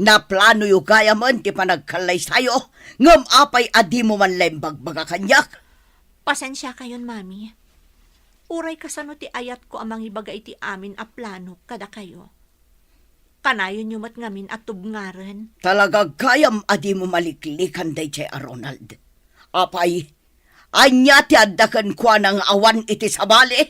Naplanoyo gayamen ti panagkallaysayo, ngem apay a dimo man la imbagbaga kaniak? Pasensiakayon, Mami. Uray kasano ti ayatko a mangibaga iti amin a plano kadakayo, kanayonyo met ngamin a tubngaren. Talaga gayam a dimo maliklikan daydiay a Ronald. Apay, ania ti adda kenkuana nga awan iti sabali?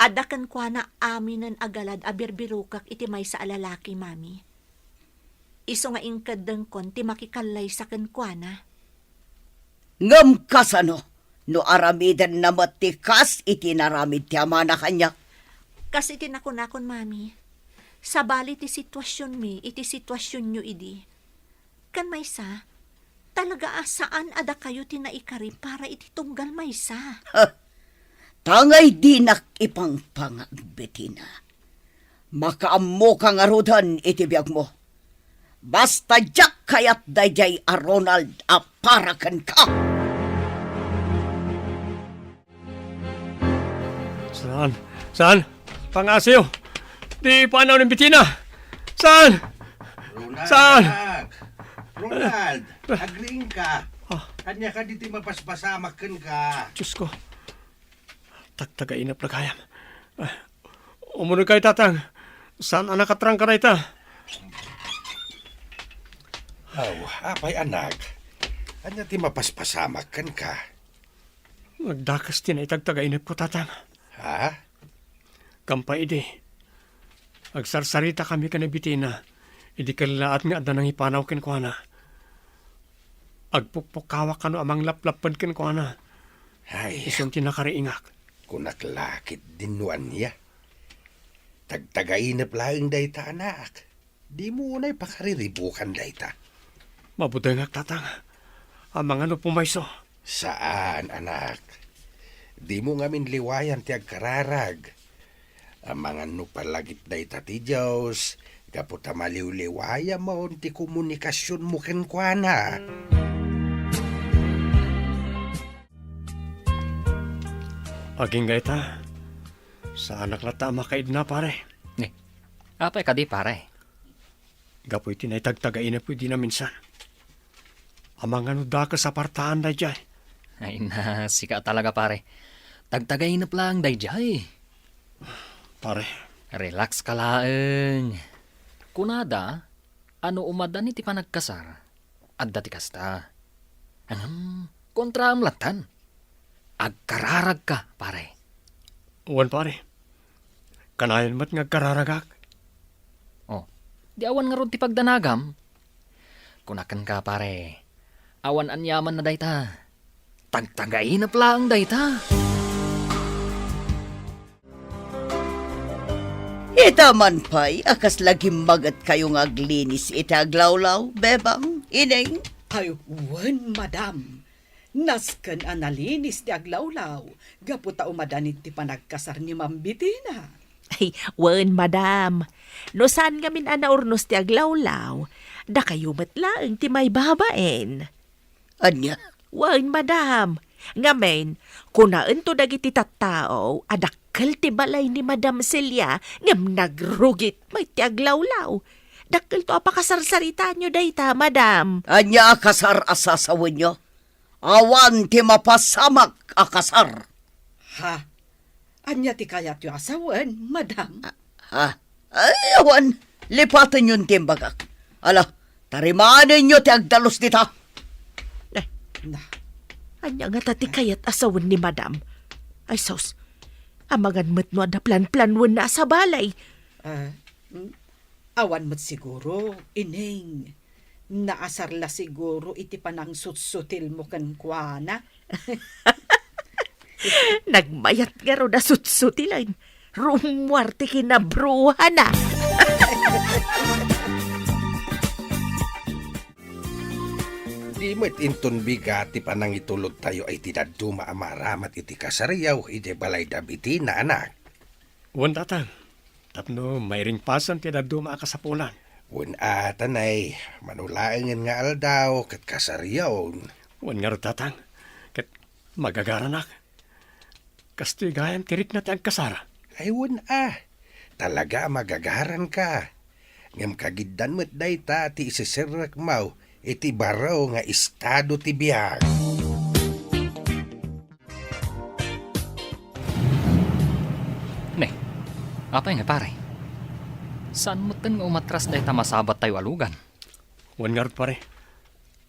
Adda kenkuana aminen a galad a birbirokak iti maysa a lalaki, Mami. Isu nga inkeddengkon ti makikallaysa kenkuana. Ngem kasano no aramidenna met ti kas iti inaramid ti amana kaniak? Kas iti nakunakon, Mami, sabali ti situasionmi iti situasionyo idi. Ken maysa, talaga a saan a dakayo ti naikari para iti tunggal maysa. Tangay dinak ipangpangag, Betina. Makaammoka ngaruden iti biagmo. Basta diak kayat daydiay a Ronald a para kenka. Saan? Saan? Pangasiw! Di panaw ni Betina! Saan? Ronald, saan? Anak! Ronald, agriingka. Ah. Ania kadi ti mapaspasamak kenka? Diyos ko. Tagtagainep la gayam. Ah, umuneg kay, Tatang. Saan a nakatrangka dayta? Aw, apay, anak. Ania ti mapaspasamak kenka? Nagdakes ti naitagtagainepko, Tatang. Ah? Kampay idi, agsarsaritakami ken ni Betina idi kellaat nga adda nangipanaw kenkuana. Agpukpukawak kano a manglaplapped kenkuana. Ay, isun ti nakariingak. Kunak la ketdin no ania. Tagtagainep laeng dayta, anak. Dimo unay pakariribukan dayta. Mabudengak, tatang. Amangan no pumayso. Saan, anak. Dimo ngamin liwayan ti agkararag. Amangan no palagip dayta ti Dios, gapu ta maliwliwayamon ti komunikasionmo kenkuana. Agingga ita, saanak latta a makaidna, pare. Ni, apay kadi, pare? Gapu iti naitagtagainep idi naminsan. Amangan no dakes a partaan daydiay. Ay na, sika talaga, pare. Tagtagainep laeng daydiay. Pare. Relax ka laeng. Kunada, a no umadan iti panagkasar, adda ti kasta. Ngem, kontraam lattan. Agkararagka, pare. Wen, pare. Kanayon met nga agkararagak. Oh, di awan ngarud ti pagdanagam? Kunak kenka, pare. Awan aniamanna dayta. Tagtagainep laeng dayta. Ita man pay a kasla gimmagetkayo nga aglinis iti aglawlaw, Bebang, Ineng? Ay, wen, madam. Nasken a nalinis ti aglawlaw gapu ta umadan iti panagkasar ni Ma'am Betina. Ay, wen, madam. No saan ngamin a naurnos ti aglawlaw, dakayo met laeng ti maibabain. Ania? Wen, madam. Ngamin, kunaento dagiti tattao a dakkel ti balay ni Madam Celia ngem nagrugit met ti aglawlaw. Dakkelto a pakasarsaritaenyo dayta, madam. Ania a kasar a sasawenyo? Awan ti mapasamak a kasar. Ha? Ania ti kayatyo a sawen, madam? Ha? Ay, awan. Lipatenyon ti imbagak. Ala, tarimaenyo ti agdalus dita. Eh, na. Ania ngata ti kayat a sawen ni madam? Ay, sus. Amangan met no adda planplanwenna a sabali. Ah, mm, awan met siguro, Ineng. Naasar la siguro iti panangsutsutilmo kenkuana. Nagmayat ngarud a sutsutilen. Rummuar ti kinabruhana. Di met inton bigat ti panangitulodtayo iti dadduma a maaramat iti kasariaw idiay balay da Betina, anak. Wen, tatang. Tapno mairingpasan ti dadduma a kasapulan. Wen a, tanay, mano laengen nga aldaw ket kasariaon. Wen ngarud, tatang, ket magagaranak. Kastoy gayam ti rikna ti agkasar. Ay, wen a, talaga a magagaranka. Ngem kagiddan met dayta ti iseserrekmo iti baro nga estado ti biag. Ne, apay nga, pare? Saan metten nga umatras dayta masabattayo a lugan? Wen ngarud, pare.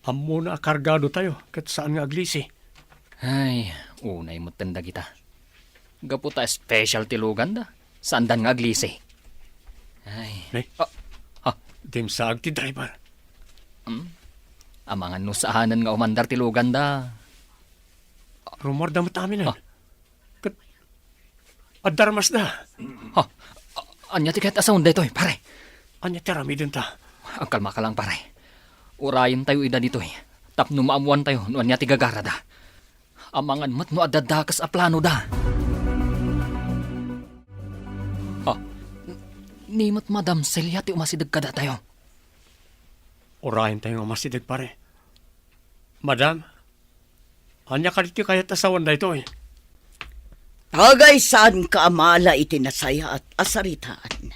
Ammona a kargadotayo ket saan nga aglisi. Ay, unay metten dagita. Gapu ta special ti luganda, saandan nga aglisi. Ay. Ne? Ah, ah. Dimsaag ti driver. Hmm? Amangan no saanen nga umandar ti luganda. Rummuarda met amin, eh. Ah. Ket adda armasda. Ha? A-, ania ti kayat a sawen daytoy, pare? Ania ti aramidenta? Agkalmaka lang, pare. Urayentayo ida ditoy tapno maammoantayo no ania ti gagarada. Amangan met no adda dakes a planoda. Ha? N-, ni met Madam Celia ti umasideg kadatayo. Urayentayo nga umasideg, pare. Madam, ania kadi ti kayat a sawen daytoy? Agay saanka a mala iti nasayaat a saritaan.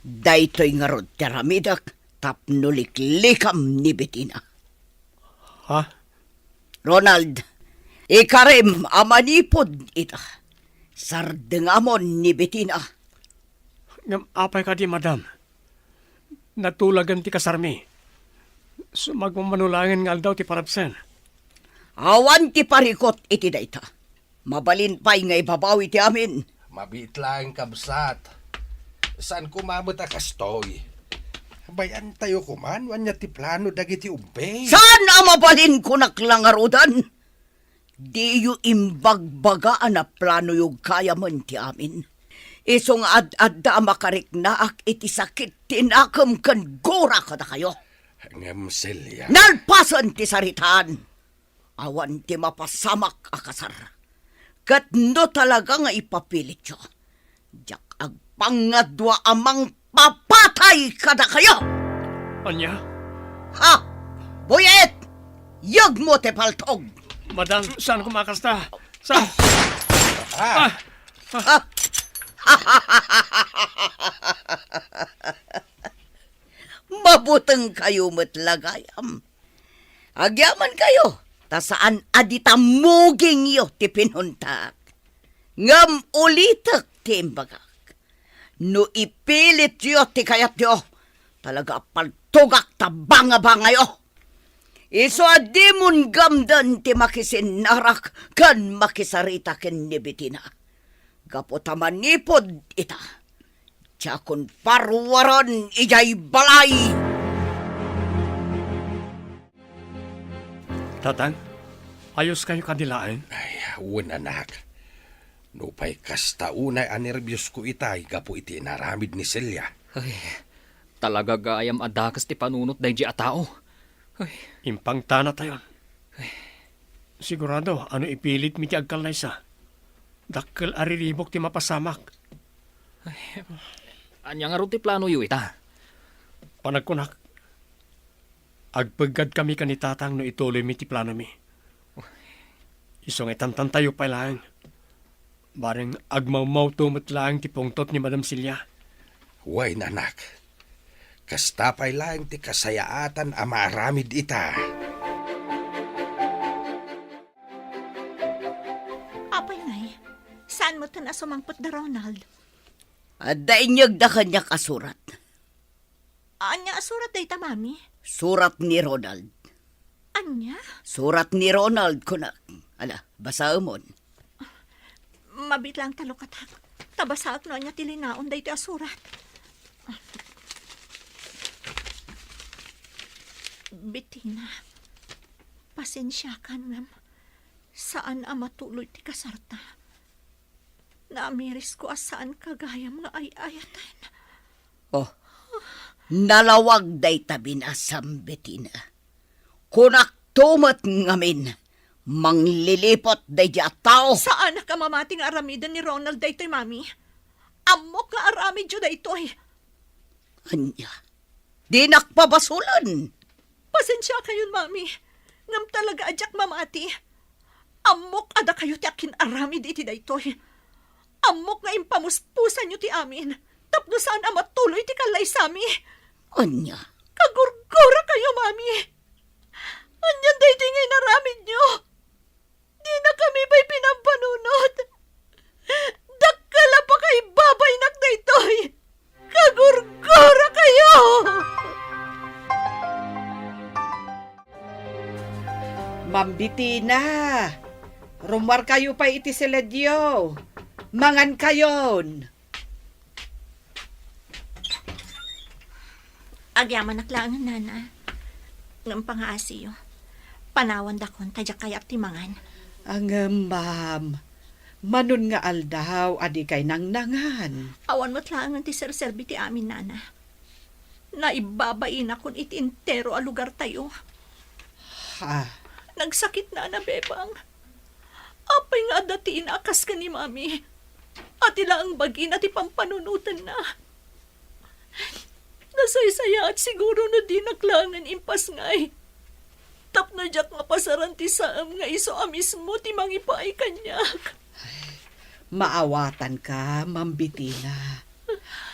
Daytoy ngarud ti aramidek tapno liklikam ni Betina. Ha? Ronald, ikarim a manipud ita. Sardengamon ni Betina. Ngem apay kadi, madam? Natulagen ti kasarmi. Sumagmamano laengen nga aldaw ti parabsen. Awan ti parikut iti dayta. Mabalin pay nga ibabawi ti amin. Mabiit laeng, kabsat. Saan koma met a kastoy. Bay-antayo koma no ania ti plano dagiti ubbing. Saan a mabalin, kunak la ngaruden? Diyo imbagbagaan a planoyo gayamen ti amin. Isu nga ad-adda a makariknaak iti sakit ti nakem ken gura kadakayo. Ngem, Celia. Nalpasen ti saritaan. Awan ti mapasamak a kasar. Ket no talaga nga ipapilityo, diak agpangngadua a mangpapatay kadakayo! Ania? Ha? Buyet! Yegmo ti paltog! Madam, saan koma a kasta? Sa... Ah! Ah! Ha? Mabutengkayo met la gayam. Agyamankayto, ta saan a dita mugingyo ti pinuntaak. Ngem ulitek ti imbagak. No ipilityo ti kayatyo, talaga a paltogak ta banga-bangayo. Isu a dimon gamden ti makisinnarak ken makisarita ken ni Betina. Gapu ta manipud ita, diakon paruaren idiay balay. Tatang, ayoskayo kadi laeng? Ay, wen, anak. Nupay kasta unay a nerbiosko itay gapu iti inaramid ni Celia. Ay, talaga gayam a dakes ti panunot daydi a tao. Ay. Impangtanatayon. Ay. Sigurado a no ipilitmi ti agkallaysa, dakkel a riribuk ti mapasamak. Ay, ania ngarud ti planoyo ita? Panagkunak, agpeggadkami ken ni Tatang no ituloymi ti planomi. Isu nga itantantayo pay laeng. Bareng agmawmawto met laeng ti pungtot ni Madam Celia. Wen, anak. Kasta pay laeng ti kasayaatan a maaramid ita. Apay ngay, saan metten a sumangpet da Ronald? Adda inyegda kaniak a surat. Ania a surat dayta, Mami? Surat ni Ronald. Ania? Surat ni Ronald, kunak. Ala, basaemon. Mabiit laeng ta lukatak. Ta basaek no ania ti linaon daytoy a surat. Betina, pasensiakan ngem saan a matuloy ti kasarta. Naamirisko a saanka gayam nga ay-ayaten. Oh, nalawag dayta binasam, Betina. Kunakto met ngamin, mangliliput daydi a tao. Saanak a mamati nga aramiden ni Ronald daytoy, Mami. Ammok nga aramidyo daytoy. Ania? Dinak pabasolen. Pasensiakayon, Mami, ngem talaga a diak mamati. Ammok a dakayo ti akin-aramid iti daytoy. Ammok nga impamuspusanyo ti amin tapno saan a matuloy ti kallaysami. Ania? Kagurgurakayo, Mami. Ania daytoy nga inaramidyo? Dinakami pay pinampanunot. Dakkel a pakaibabainak daytoy. Kagurgurakayo! Ma'am Betina, rummuarkayo pay iti siledyo. Mangankayon. Agyamanak laengen, Nana. Ngem pangaasiyo. Panawandakon ta diak kayat ti mangan. Ngem, ma'am, manon nga aldaw a dikay nangnangan? Awan met laengen ti serserbi ti amin, Nana. Naibabainakon iti entero a lugartayo. Ha? Nagsakit, Nana, Bebang. Apay nga adda ti ina a kas ken ni Mami? Ati laeng bagina ti pampanunotenna. Nasaysayaat siguro no dinak laengen impasngay. Tapno diak mapasaran ti saem nga isu a mismo ti mangipaay kaniak. Ay, maawatanka, Ma'am Betina.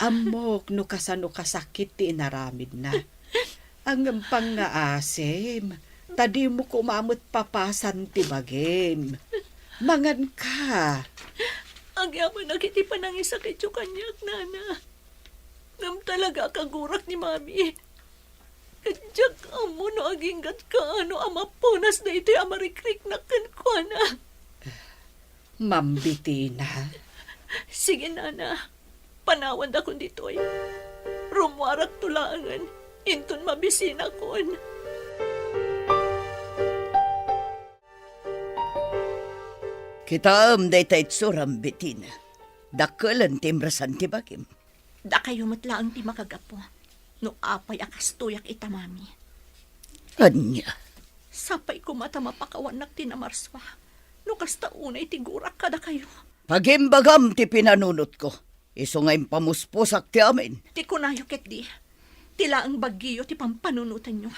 Ammok no kasano kasakit ti inaramidna. Ngem pangngaasim, ta dimo koma met papasan ti bagim. Manganka. Agyamanak iti panangisakityo kaniak, Nana. Ngem talaga a kagurak ni Mami. Ket diak ammo no agingga't kaano a mapunas daytoy a marikriknak kenkuana. Ma'am Betina. Sige, nana. Panawandakon ditoy. Rummuarakto laengen inton mabisinakon. Kitaem dayta itsuram, Betina. Dakkelen ti imresan ti bagim. Dakayo met laeng ti makagapu no apay a kastoyak ita, Mami. Ania? Sapay koma ta mapakawannak ti namarsua no kasta unay ti gurak kadakayo. Pagimbagam ti pinanunotko, isu nga impamuspusak ti amin. Ti kunayo ketdi, ti laeng baggiyo ti pampanunotanyo.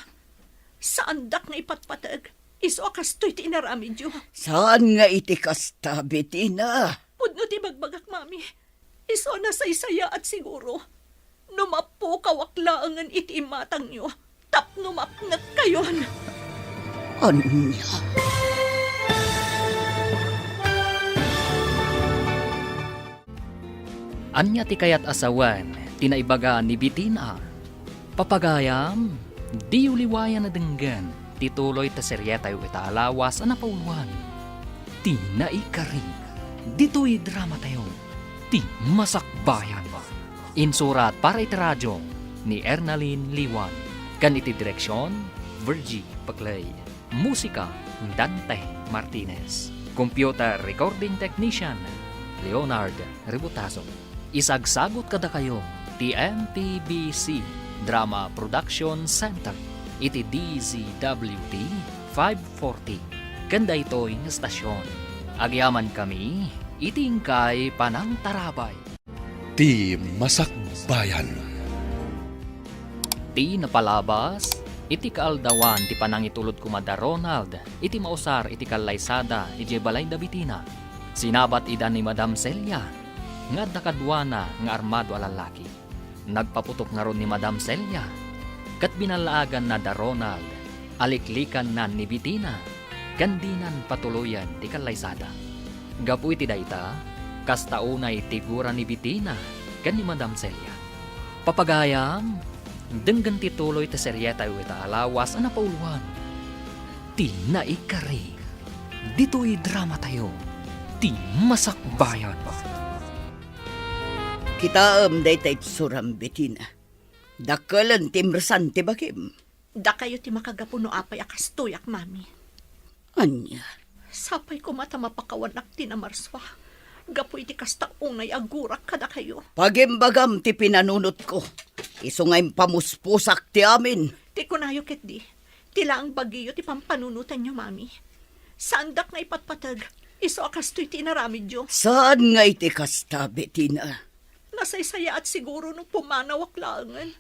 Saandak nga ipatpateg, isu a kastoy ti inaramidyo. Saan nga iti kasta, Betina? Pudno ti bagbagak, Mami. Isu a nasaysayaat siguro no mapukawak laengen iti imatangyo tapno mapnekkayon. Ania? Ania ti kayat a sawen ti naibaga ni Betina? Papagayam, diyo liwayan a denggen ti tuloy ta serietayo ita a lawas a napauluan, Ti Naikari. Ditoy dramatayo, Ti Masakbayan. Insurat para iti radio ni Ernalyn Liwan, ken iti direksion, Virgie Paclay. Musika, Dante Martinez. Computer recording technician, Leonard Rebotazo. Isagsagut kadakayo ti M P B C Drama Production Center iti D Z W T five forty ken daytoy nga estasion. Agyamankami iti inkay panangtarabay. Ti Masakbayan. Ti napalabas, iti kaaldawan ti panangitulod koma da Ronald iti mausar iti kallaysada idiay balay da Betina. Sinabat ida ni Madam Celia nga adda kaduana nga armado a lallaki. Nagpaputok ngarud ni Madam Celia ket binallaaganna da Ronald a liklikanna ni Betina ken dinan patuloyen ti kallaysada. Gapu iti dayta, kasta unay ti gura ni Betina ken ni Madam Celia. Papagayam, denggen ti tuloy ti serietayo ita a lawas a napauluan, Ti Naikari. Ditoy dramatayo, Ti Masakbayan. Kitaem dayta itsuram, Betina. Dakkelen ti imresan ti bagim. Dakayo ti makagapu no apay a kastoyak, Mami. Ania? Sapay koma ta mapakawanak ti namarsua gapu iti kasta unay a gurak kadakayo. Pagimbagam ti pinanunotko. Isu nga impamuspusak ti amin. Ti kunayo ketdi, ti laeng bagiyo ti pampanunotanyo, Mami. Saandak nga ipatpateg, isu a kastoy ti inaramidyo. Saan nga iti kasta, Betina? Nasaysayaat siguro no pumanawak laengen.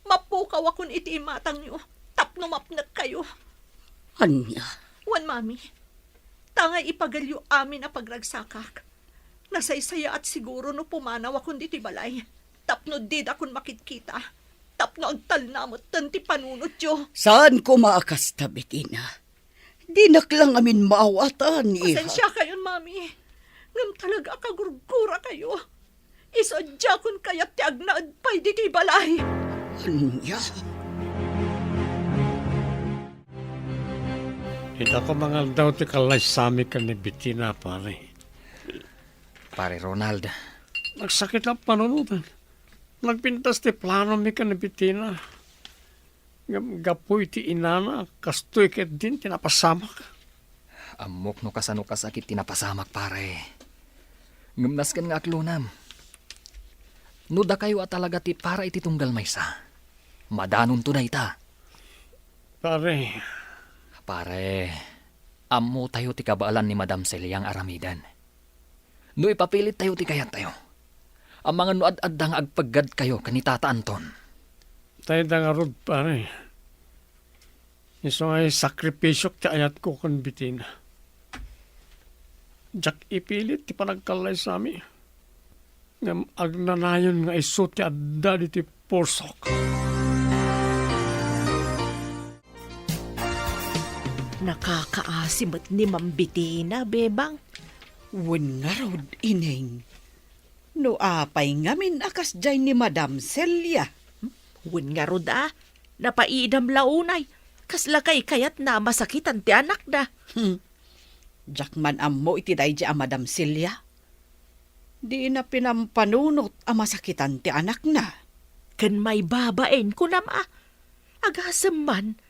Mapukawakon iti imatangyo tapno mapnekkayo. Ania? Wen, Mami, tangay ipagelyo amin a pagragsakak. Nasaysayaat siguro no pumanawakon ditoy balay tapno didakon makitkita, tapno agtalna metten ti panunotyo. Saan koma a kasta, Betina? Dinak la ngamin maawatan, iha. Pasensiakayon, Mami. Ngem talaga a kagurgurakayo. Isu a diakon kayat ti agnaed pay ditoy balay. Ania? Ita koma nga aldaw ti kallaysami ken ni Betina, pare. Pare Ronald. Nagsakit la panunotan. Nagpintas ti planomi ken ni Betina. Ngem gapu iti inana, kastoy ketdin ti napasamak. Ammok no kasano kasakit ti napasamak, pare. Ngem nasken nga aklonam. No dakayo a talaga ti para iti tunggal maysa, madanonto dayta. Pare. Pare, ammotayo ti kabaelan ni Madam Celia nga aramiden. No ipapilittayo ti kayattayo, amangan no ad-adda nga agpeggadkayo ken ni Tata Anton. Tayda ngarud, pare. Isu nga isakripisio ti ayatko ken Betina. Diak ipilit ti panagkallaysami. Ngem agnanayon nga isu ti adda ditoy pulsok. Nakakaasi met ni Ma'am Betina, Bebang. Wen ngarud, Ineng. No apay ngamin a kasdiay ni Madam Celia? Wen ngarud a, napaidam la unay. Kasla kaykayatna a masakitan ti anakda. Hmm. Diak man ammo iti daydi a Madam Celia. Dina pinampanunot a masakitan ti anakna. Ken maibabain, kunam a. Agasem man.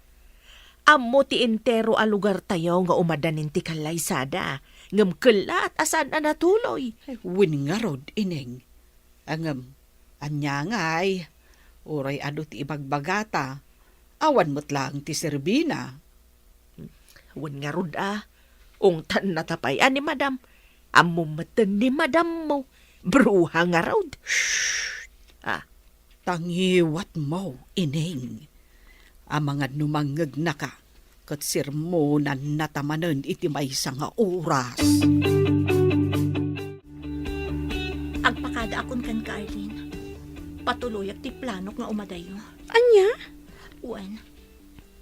Ammo ti entero a lugartayo nga umadanin ti kallaysada, ngem kellaat a saan a natuloy. Ay, wen ngarud, Ineng. Ngem, ania ngay, uray adu ti ibagbagata, awan met laeng ti serbina. Wen ngarud a, ungtanna ta pay a ni Madam. Ammom metten ni Madammo, bruha ngarud. Shh! Ah. Ta ngiwatmo, Ineng. Amangan no mangngegnaka, ket sermonanna ta manen iti maysa nga oras. Agpakadaakon kenka, Arlene. Patuloyak ti planok nga umadayo. Ania? Wen,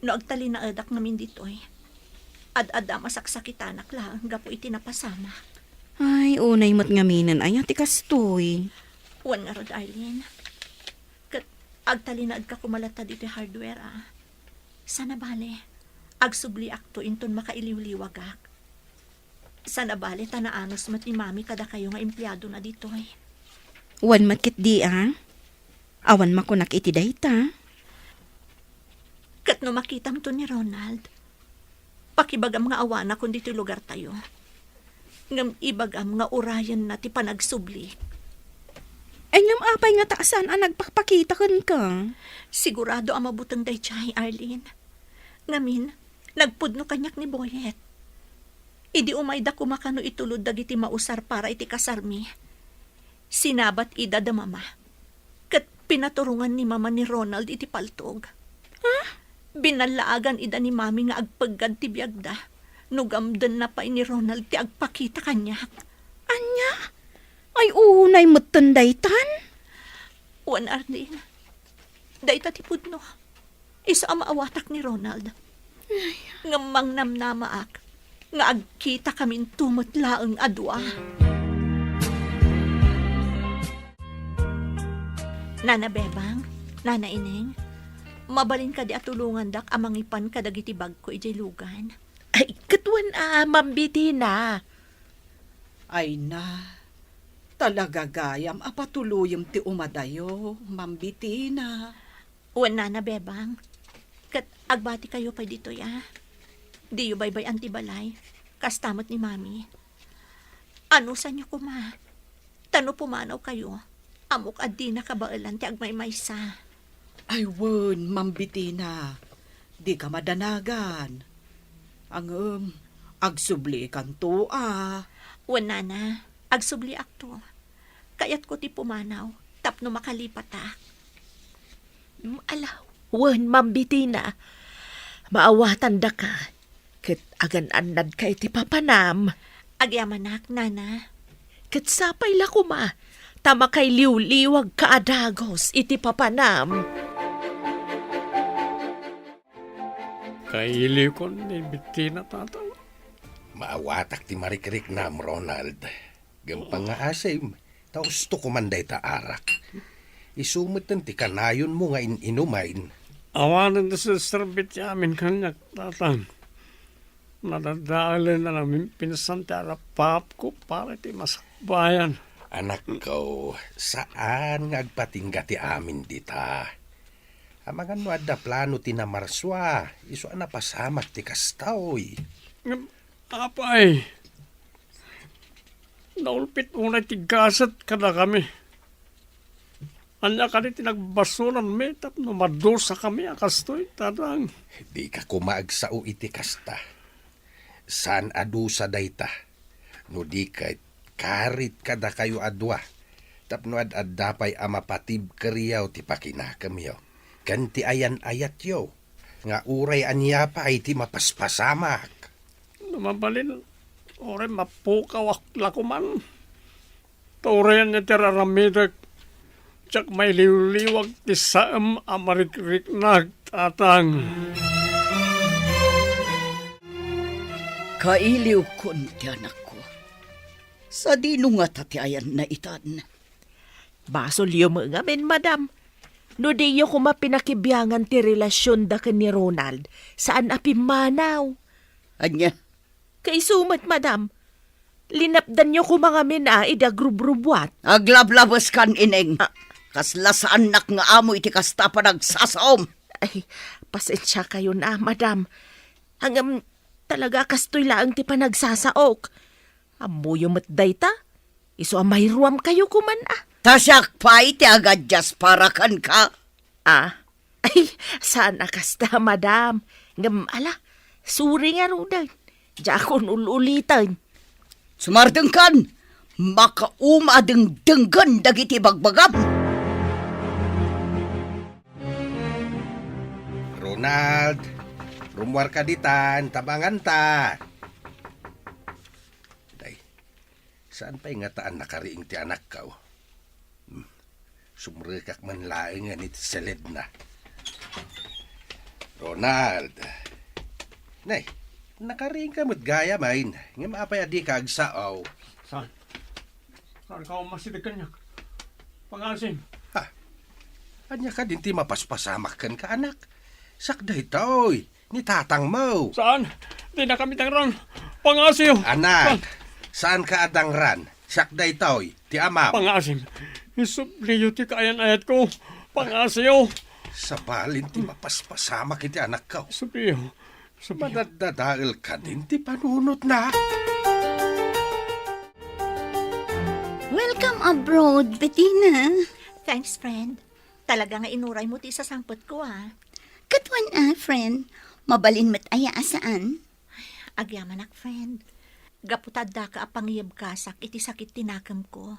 no agtalinaedak ngamin ditoy, ad-adda a masaksakitanak laeng gapu iti napasamak. Ay, unay met ngaminen aya ti kastoy. Wen ngarud, Arlene. Ket agtalinaedka koma latta ditoy hardware, a. Sana bale, agsubliakto inton makailiwliwagak. Sana bale ta naanus met ni Mami kadakayo nga empleadona ditoy. Wen met ketdi, a? Awan makunak iti dayta. Ket no makitamto ni Ronald, pakibagam nga awanakon ditoy lugartayo. Ngem ibagam nga urayenna ti panagsubli. Ay, ngem apay ngata a saan a nagpakpakita kenka? Sigurado a mabuteng daydiay, Arlene. Ngamin, nagpudno kaniak ni Boyet. Idi umayda koma kano itulod dagiti mausar para iti kasarmi, sinabat ida da Mama. Ket pinaturongan ni Mama ni Ronald iti paltog. Ha? Binallaagan ida ni Mami nga agpeggad ti biagda no gamdenna pay ni Ronald ti agpakita kaniak. Ania? Ay, unay metten daytan? Wen, Arlene, dayta ti pudno. Isu a maawatak ni Ronald. Ay. Ngem mangnamnamaak nga agkitakaminto met laeng a dua. Nana Bebang, Nana Ineng, mabalin kadi a tulongandak a mangipan kadagiti bagko idiay lugan? Ay, ket wen a, Ma'am Bitina. Ay na, talaga gayam a patuloyem ti umadayo, Ma'am Bitina. Wen, Nana Bebang, ket agbatikayo pay ditoy, a. Diyo baybay-an ti balay, kasta met ni Mami. Anusanyo koma, ta no pumanawkayo, ammok a dina kabaelan ti agmaymaysa. Ay wen, Ma'am Bitina, dika madanagan. Ngem, agsublikanto, a. Wen, Nana, agsubliakto. Kayatko ti pumanaw tapno makalipatak. Mm, ala, wen, Ma'am Bitina, maawatandaka, ket agan-annadka iti papanam. Agyamanak, Nana. Ket sapay la koma, ta makailiwliwagka a dagus iti papanam. Kailiwkon ni Bitina, Tatang. Maawatak ti marikriknam, Ronald. Gampang nga asim, ta usto koman dayta arak. Isu metten ti kanayonmo nga in-inumen. Awanen ti serserbi ti amin kaniak, Tatang. Nadadaelen a naminpinsan ti arapaapko para iti masakbayan. Anakko, saan nga agpatingga ti amin dita. Amangan no adda plano ti namarsua, isu a napasamak ti kastoy. Ngem, apay, naulpit unay ti gasat kadakami. Ania kadi ti nagbasolmi tapno madusakami a kastoy, Tatang? Dika koma agsao iti kasta. Saan a dusa dayta. No di ket, karit kadakayo a dua, tapno ad-adda pay a mapatibkeryo ti pakinakemyo ken ti ayan-ayatyo, nga uray ania pay ti mapaspasamak. No mabalin, uray mapukawak la koman. Ta uray ania ti ar-aramidek, diak mailiwliwag ti saem a marikriknak, Tatang. Kailiwkon ti anakko. Sadino ngata ti ayanna itan? Basolyo met ngamin, madam. No diyo koma pinakibiangan ti relasionda ken ni Ronald, saan a pimmanaw. Ania? Kaisu met, madam. Linapdanyo koma ngamin a idi agrubrubuat. Aglablabeskan, Ineng. Ah. Kasla saannak nga amo iti kasta a panagsasaom. Ay, pasensiakayon a, madam. Ngem talaga kastoy laeng ti panagsasaok. Ammoyo met dayta. Isu a mairuamkayo koman a. Ta siak pay ti agadias para kenka. Ah, ay, saan a kasta, madam. Ngem, ala, sorry ngaruden. Diakon ul-uliten. Sumardengkan, makauma a dengdenggen dagiti bagbagam. Ronald, rummuarka ditan, ta manganta. Day, saan pay ngata a nakariing ti anakko? Hmm, sumrekak man laengen iti seledna. Ronald. Nay, nakariingka met gayam, ngem apay a dika agsao? Saan? Saan ka umas iti kaniak? Pangaasim. Ha? Ania kadin ti mapaspasamak kenka, anak? Siak daytoy, ni tatangmo. Saan? Dinakami dangran. Pangaasim. Anak, saan? Saanka a dangran. Siak daytoy, ti amam. Pangaasim. Isubliyo ti kaayan-ayatko. Pangaasim. Sabali ti mapaspasamak iti anakko. Isubliyo. Isubliyo. Madaddadael kadin ti panunotna. Welcome abroad, Bettina. Thanks, friend. Talaga nga inuraymo ti isasangpetko, ah. Ket wen a, friend. Mabalin met aya a saan? Agyamanak, friend. Gapu ta addaka a pangiyebkasak iti sakit ti nakemko.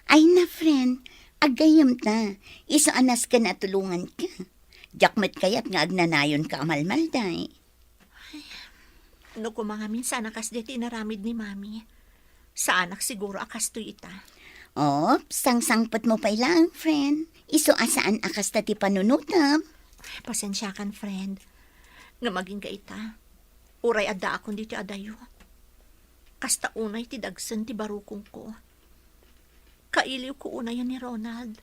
Ay na, friend. Aggayyemta. Isu a nasken a tulonganka. Diak met kayat nga agnanayonka a malmalday. No koma ngamin saan a kasdi ti inaramid ni Mami, saanak siguro a kastoy ita. Op, sangsangpetmo pay laeng, friend. Isu a saan a kasta ti panunotem. Pasensiakan, friend. Ngem agingga ita, uray addaakon ditoy adayo. Kasta unay ti dagsen ti barukongko. Kailiwko unayen ni Ronald.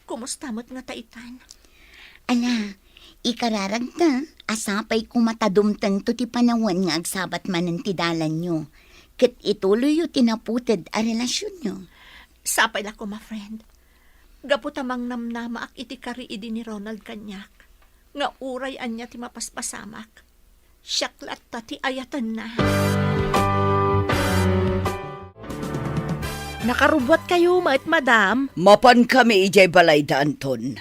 Kumusta met ngata itan? Ala, ikararagta a sapay koma ta dumtengto ti panawen nga agsabat manen ti dalanyo, ket ituloyyo ti naputed a relasionyo. Sapay la koma, friend. Gapu ta mangnamnamaak iti kari idi ni Ronald kaniak, nga uray ania ti mapaspasamak, siak latta ti ayatenna. Nakarubuatkayo met, madam? Mapankami idiay balay da Anton.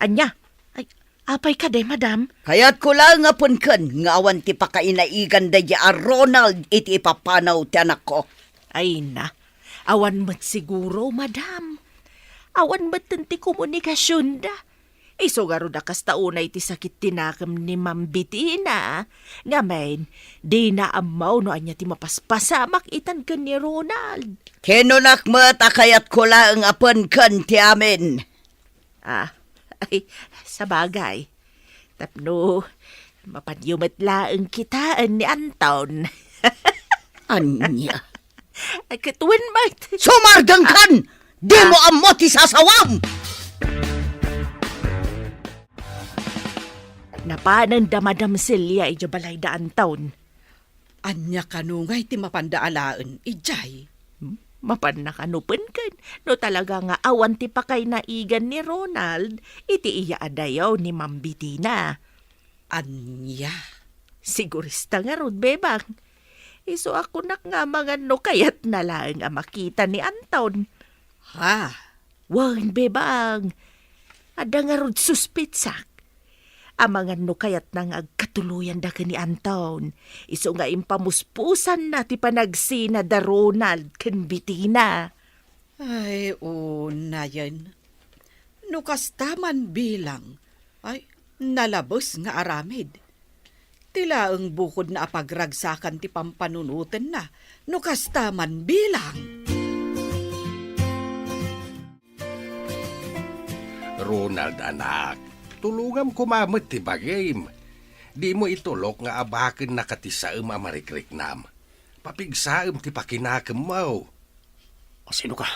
Ania? Ay, apay kadi, madam? Kayatko laeng a penken nga awan ti pakainaigan daydi a Ronald iti ipapanaw ti anakko. Ay na, awan met siguro, madam. Awan metten ti komunikasionda. Isu ngarud a kasta unay ti sakit ti nakem ni Ma'am Bettina. Ngamin, dina ammo no ania ti mapaspasamak itan ken ni Ronald. Kinunak met a kayatko laeng a penken ti amin. Ah, ay, sabagay. Tapno, mapanyo met laeng kitaen ni Anton. Ania? Ay, ket wen met. Sumardengkan! Dimo ammo ti sasawam! Napanen da Madam Celia idiay balay da Anton. Ania kano ngay ti mapanda alaen idiay? Hmm? Mapanna kano penken no talaga nga awan ti pakainaigan ni Ronald iti iya a dayaw ni Ma'am Bettina. Ania? Sigurista ngarud, Bebang. Isu a kunak nga amangan no kayatna laeng a makita ni Anton. Ha? Wen, Bebang. Adda ngarud suspetsak. Amangan no kayatna nga agkatuloyanda ken ni Anton. Isu nga impamuspusanna ti panagsina da Ronald ken Bettina. Ay, unayen. No kasta man bilang, ay, nalabes nga aramid. Ti laeng bukodna a pagragsakan ti pampanunotenna, no kasta man bilang. Ronald, anak, tulongam koma met ti bagim. Dimo itulok nga abakennaka ti saem a marikriknam. Papigsaem ti pakinakemmo. A, sino ka?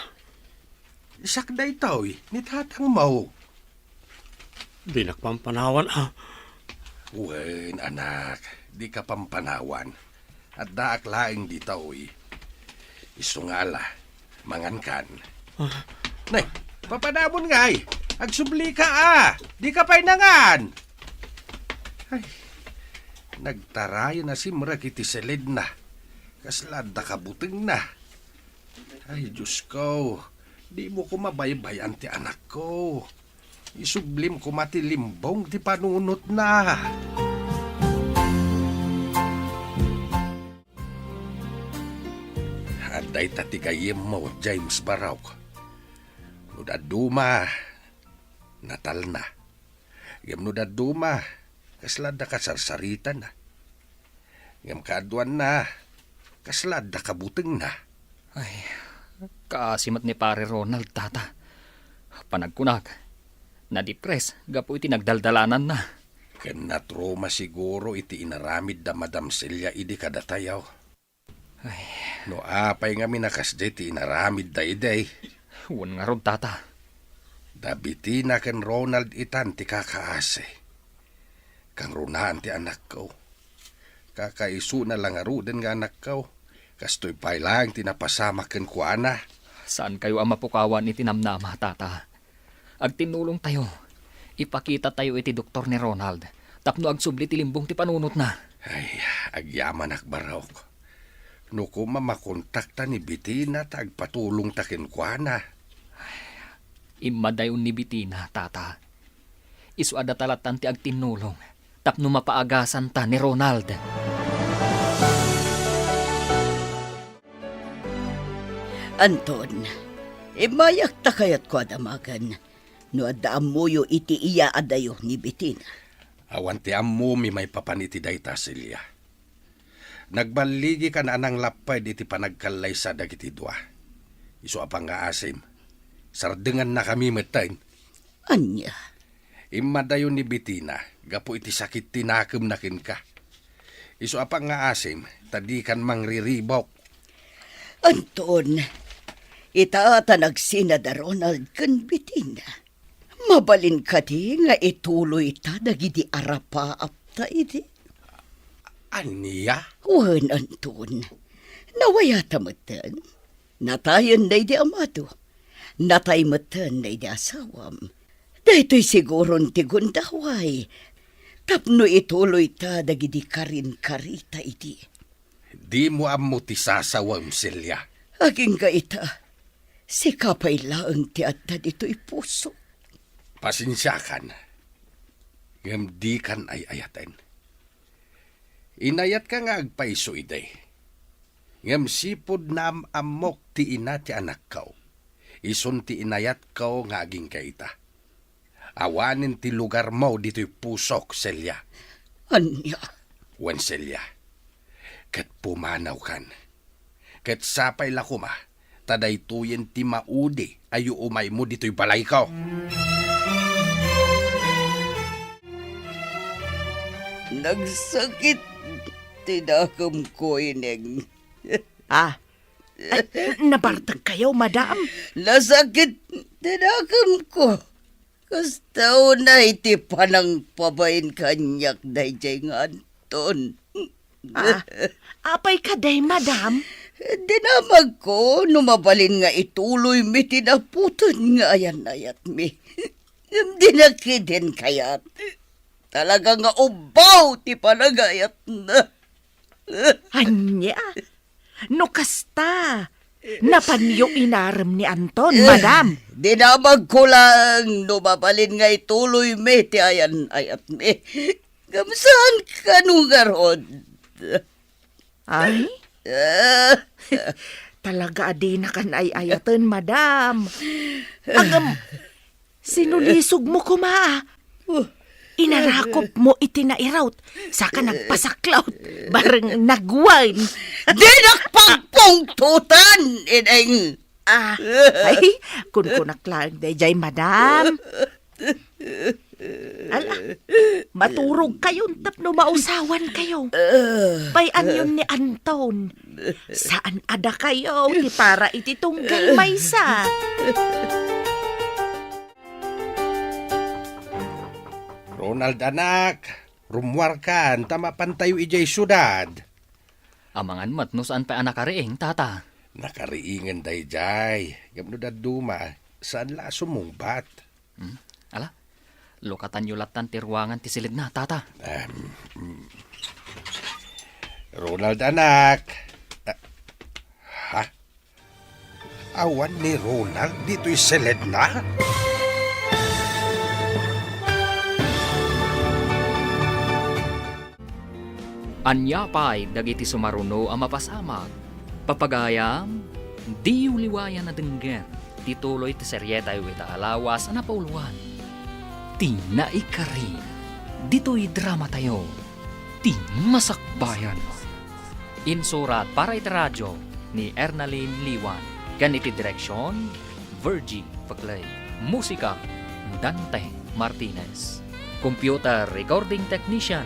Siak daytoy, ni tatangmo. Dinak pampanawan, a. Wen, anak, dika pampanawan. Addaak laeng ditoy. Isu nga ala, mangankan. Ah. Nay, papanamon ngay? Agsubli ka, a. Di ka pay nangan. Ay, nagtarayan a simrek iti silidna. Kasla adda kabutengna. Ay, Dios ko, di mo ko mabaybay-an ti anakko. Isublim koma ti limbong ti panunotna. Adda ita ti gayyemmo, James Barok. No dadduma, natalna. Ngem no dadduma, kasla adda kasarsaritana. Ngem kaaduanna, kasla adda kabutengna. Ay, kaasi met ni Pare Ronald, Tata. Panagkunak, nadipres gapu iti nagdaldalananna. Ken natruma siguro iti inaramid da Madam Celia idi kadatayo. Ay. No apay ngamin a kasdi ti inaramidda idi? Wen ngarud, Tata. Da Bettina ken Ronald itan ti kakaasi. Kangrunaan ti anakko. Kakaisuna la ngaruden nga anakko. Kastoy pay laeng ti napasamak kenkuana. Saankayo a mapukawan iti namnama, Tata. Agtinnulongtayo. Ipakitatayo iti doktor ni Ronald tapno agsubli ti limbong ti panunotna. Ay, agyamanak, Barok. No koma makontakta ni Bettina ta agpatulongta kenkuana. Immadayon ni Bettina, Tata. Isu a data lattan ti agtinnulong tapno mapaagasanta ni Ronald. Anton, immayak ta kayatko a damagen no adda ammoyo iti iyaadayo ni Bettina. Awan ti ammomi maipapan iti dayta, Celia. Nagballigikan a nanglapped iti panagkallaysa dagiti dua. Isu a pangngaasim, sardengannakami metten. Ania? Immadayo ni Bettina gapu iti sakit ti nakemna kenka. Isu a pangngaasim, ta dikan mangriribok. Anton, ita ta nagsina da Ronald ken Bettina. Mabalin kadi nga ituloyta dagidi arapaapta idi? Ania? Wen, Anton. Nawayata metten. Natayen daydi amado. Natay metten daydi asawam. Daytoy siguron ti gundaway tapno ituloyta dagidi karinkarita idi. Dimo ammo ti sasawem, Celia. Agingga ita, sika pay laeng ti adda ditoy puso. Pasensiakan, ngem dikan ay-ayaten. Inayatka nga agpayso idi. Ngem sipud naam-ammok ti ina ti anakko, isun ti inayatko nga agingga ita. Awanen ti lugarmo ditoy pusok, Celia. Ania? Wen, Celia, ket pumanawkan. Ket sapay la koma, ta daytoyen ti maudi a yuumaymo ditoy balayko. Nagsakit ti dakemko, Ineng. Ah, ay, nabartagkayo, madam? Nasakit ti dakemko. Kasta unay ti panangpabain kaniak daydiay nga Anton. Ah, apay kadi, madam? Dinamagko no mabalin nga ituloymi ti naputod nga ayan-ayatmi. Ngem dina ketdin kayat. Talaga nga ubbaw ti panagayatna. Ania? No kasta, napanyo inarem ni Anton, madam? Dinamagko lang no mabalin nga ituloymi ti ayan-ayatmi. Ngem saan kano ngarud? Ay? Ah. Talaga a dinakan ay-ayaten, madam. Agam, sinulisog mo koma, ah. Inarakop mo iti nairot, saka nagpasaklaw, bareng nagwan. Dinak pagpungtotan, Ineng! Ah, ay, kunkunak lang dayjay, madam. Ala, maturog kayo tapno mausawan kayo. Pay-anyon ni Anton. Saan a dakayo ti para iti tunggal maysa. Ronald, anak, rummuarkan ta mapantayo idiay siudad. Amangan met no saan pay a nakariing, tata. Nakariingen daydiay, ngem no dadduma, saan la a sumungbat. Hmm? Ala, lukatanyo lattan ti ruangan ti silidna, tata. Em, mm. Ronald, anak. Ah, ha? Awan ni Ronald ditoy silidna? Ania pay dagiti sumaruno a mapasamak? Papagayam, diyo liwayan a denggen ti tuloy ti serietayo ita a lawas a napauloan, ti naikari ditoy dramatayo, ti Masakbayan. Insurat para iti radio ni Ernalyn Liwan, ken iti direksion, Virgie Paclay. Musika, Dante Martinez. Computer recording technician,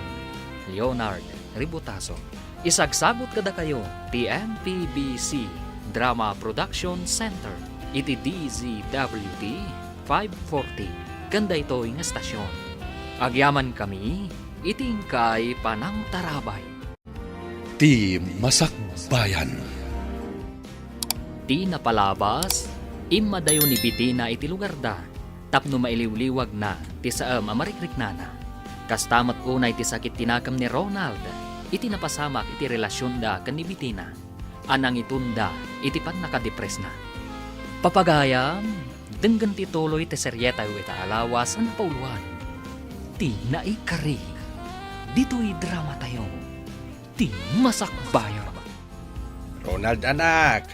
Leonard Ributaso. Isagsagut kadakayo ti M P B C Drama Production Center iti D Z W T five forty ken daytoy nga stasyon. Agyamankami iti inkay panangtarabay. Ti Masakbayan. Ti napalabas, immadayo ni Bitina iti lugarda tapno mailiwliwagna ti saem a marikriknana. Kasta met unay ti sakit ti nakem ni Ronald iti napasamak iti relasionda ken ni Bitina a nangitonda iti pannakadepresna. Papagayam, denggen ti tuloy ti serietayo ita a lawas a napauloan, ti naikari ditoy dramatayo, ti Masakbayan. Ronald, anak,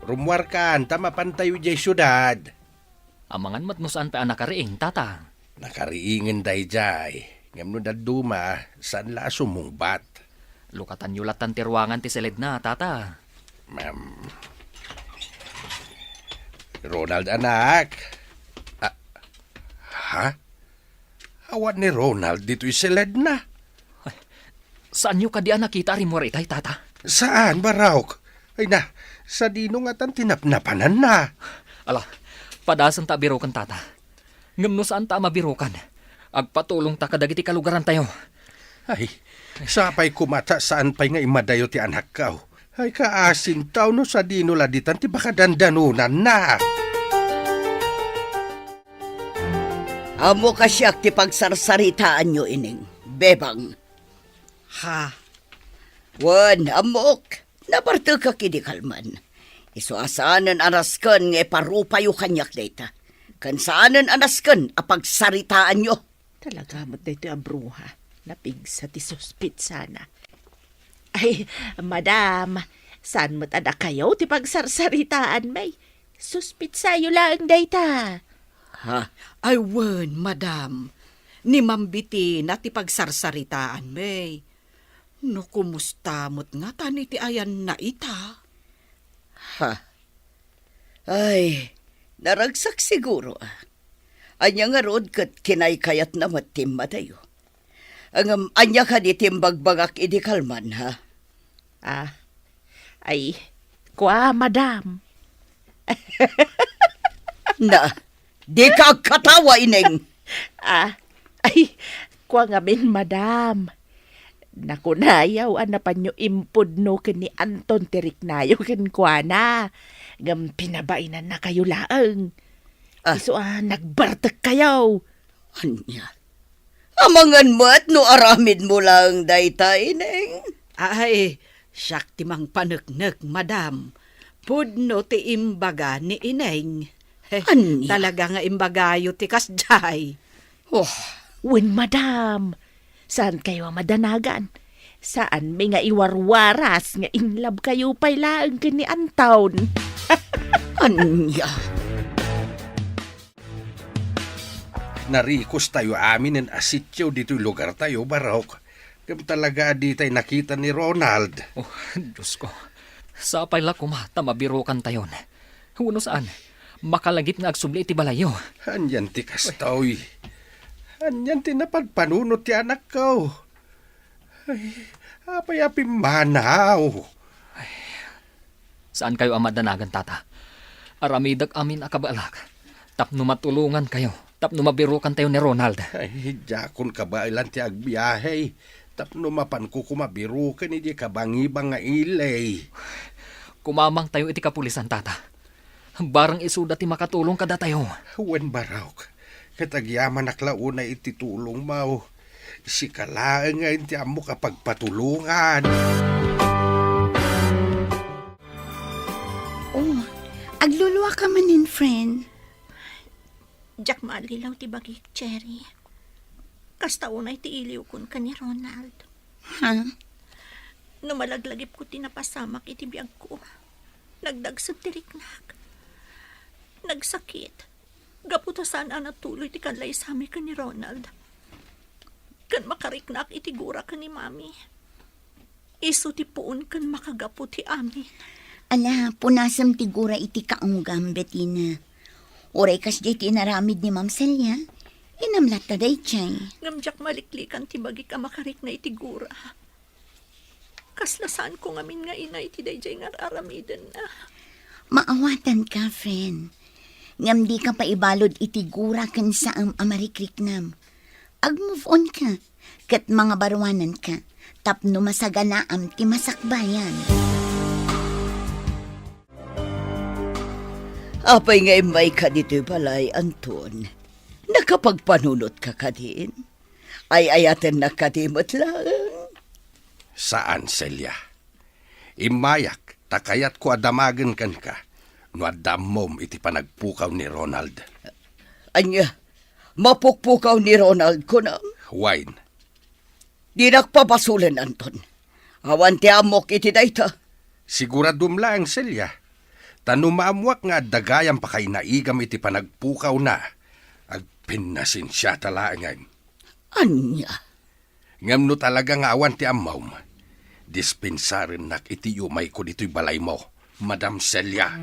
rummuarkan ta mapantayo idiay siudad. Amangan met no saan pay a nakariing, tata. Nakariingen daydiay, ngem no dadduma, saan la a sumungbat. Lukatanyo lattan ti ruangan ti silidna, tata. Ma'am. Ronald, anak. Ah, ha? Awan ni Ronald ditoy siledna. Ay, saanyo kadi a nakita a rimmuar itay, tata? Saan, Barok? Ay na, sadino ngatan ti napnapananna? Ala, padasenta a biroken, tata. Ngem no saanta a mabirokan, agpatulongta kadagiti kalugarantayo. Ay, sapay koma ta saan pay nga immadayo ti anakko. Ay, kaasintaw no sadino la ditan ti pakadandanonanna. Ammok a siak ti pagsarsaritaanyo, Ineng, Bebang. Ha? Wen, ammok, nabartekak idi kalman. Isu a saanen a nasken nga iparupayo kaniak dayta. Ken saanen a nasken a pagsaritaanyo. Talaga met daytoy a bruha. Napigsa ti suspitsana. Ay, madam, saan met a dakayo ti pagsarsaritaanmi? Suspitsayo laeng dayta. Ha? Ay, wen, madam. Ni Ma'am Bitina ti pagsarsaritaanmi. No kumusta met ngatan iti ayanna ita? Ha? Ay, naragsak siguro, a. Ania ngarud ket kinaykayatna met ti immadayo? Ngem ania kadi ti imbagbagak idi kalman, ha? Ah, ay, kua, madam. Na, dika agkatawa, Ineng. Ah, ay, kua ngamin, madam. Nakunayo a napanyo impudno ken ni Anton ti riknayo kenkuana. Ngem pinabainannakayo laeng. Ah. Isu a nagbartekkayo. Ania? Amangan met no aramidmo laeng dayta, Ineng? Ay, siak ti mangpaneknek, madam. Pudno ti imbaga ni Ineng. He, ania? Talaga nga imbagayo ti kasdiay. Oh. Wen, madam. Saankayo a madanagan. Saanmi nga iwarwaras nga in love kayo pay laeng ken ni Anton. Ania? Narikostayo aminen a sitio ditoy lugartayo, Barok. Ngem talaga a ditay nakita ni Ronald. Oh, Diosko. Sapay la koma ta mabirokantayon. Wenno saan, makalagip nga agsubli iti balayyo. Anian ti kastoy? Anian ti napadpanunot ti anakko? Ay, apay a pimmanaw? Saankayo a madanagan, tata. Aramidek amin a kabaelak tapno matulongankayo, tapno mabirokantayo ni Ronald. Ay, diakon kabaelan ti agbiahe. Tapno mapanko koma biroken idiay kabangibang nga ili. Kumamangtayo iti kapulisan, tata. Barang isuda ti makatulong kadatayo. Wen, Barok, ket agyamanak la unay iti tulongmo. Sika laeng nga ti ammok a pagpatulongan. Oh, agluluaka manen, friend. Diak maallilaw ti bagik, Cherry. Kasta unay ti iliwkon ken ni Ronald. Ha? No malaglagipko ti napasamak iti biagko, nagdagsem ti riknak. Nagsakit. Gapu ta saan a natuloy ti kallaysami ken ni Ronald. Ken makariknaak iti gura ken ni Mami. Isu ti puon ken makagapu ti amin. Ala, punasem ti gura iti kaunggam, Betina. Uray kasdiay ti inaramid ni Ma'am Celia, inam latta daydiay. Ngem diak maliklikan ti bagik a makarikna iti gura. Kasla saanko ngamin nga ina iti daydiay nga ar-aramidenna. Maawatanka, friend. Ngem dika paibalud iti gura ken saem a marikriknam. Ag-move on ka, ket mangabaruananka tapno masaganaam ti masakbayan. Apay nga immayka ditoy balay, Anton? Nakapagpanunotka kadin? Ay-ayatennak kadi met laeng? Saan, Celia. Immayak, ta kayatko a damagen kenka no adda ammom iti panagpukaw ni Ronald. Ania? Mapukpukaw ni Ronald, kunam? Wen. Dinak pabasolen, Anton. Awan ti ammok iti dayta. Siguradom laeng, Celia. Ta no maammoak nga adda gayam pakainaigam iti panagpukawna, agpinnasensiata laengen. Ania? Ngem no talaga nga awan ti ammom, dispensarennak iti umayko ditoy balaymo, Madam Celia.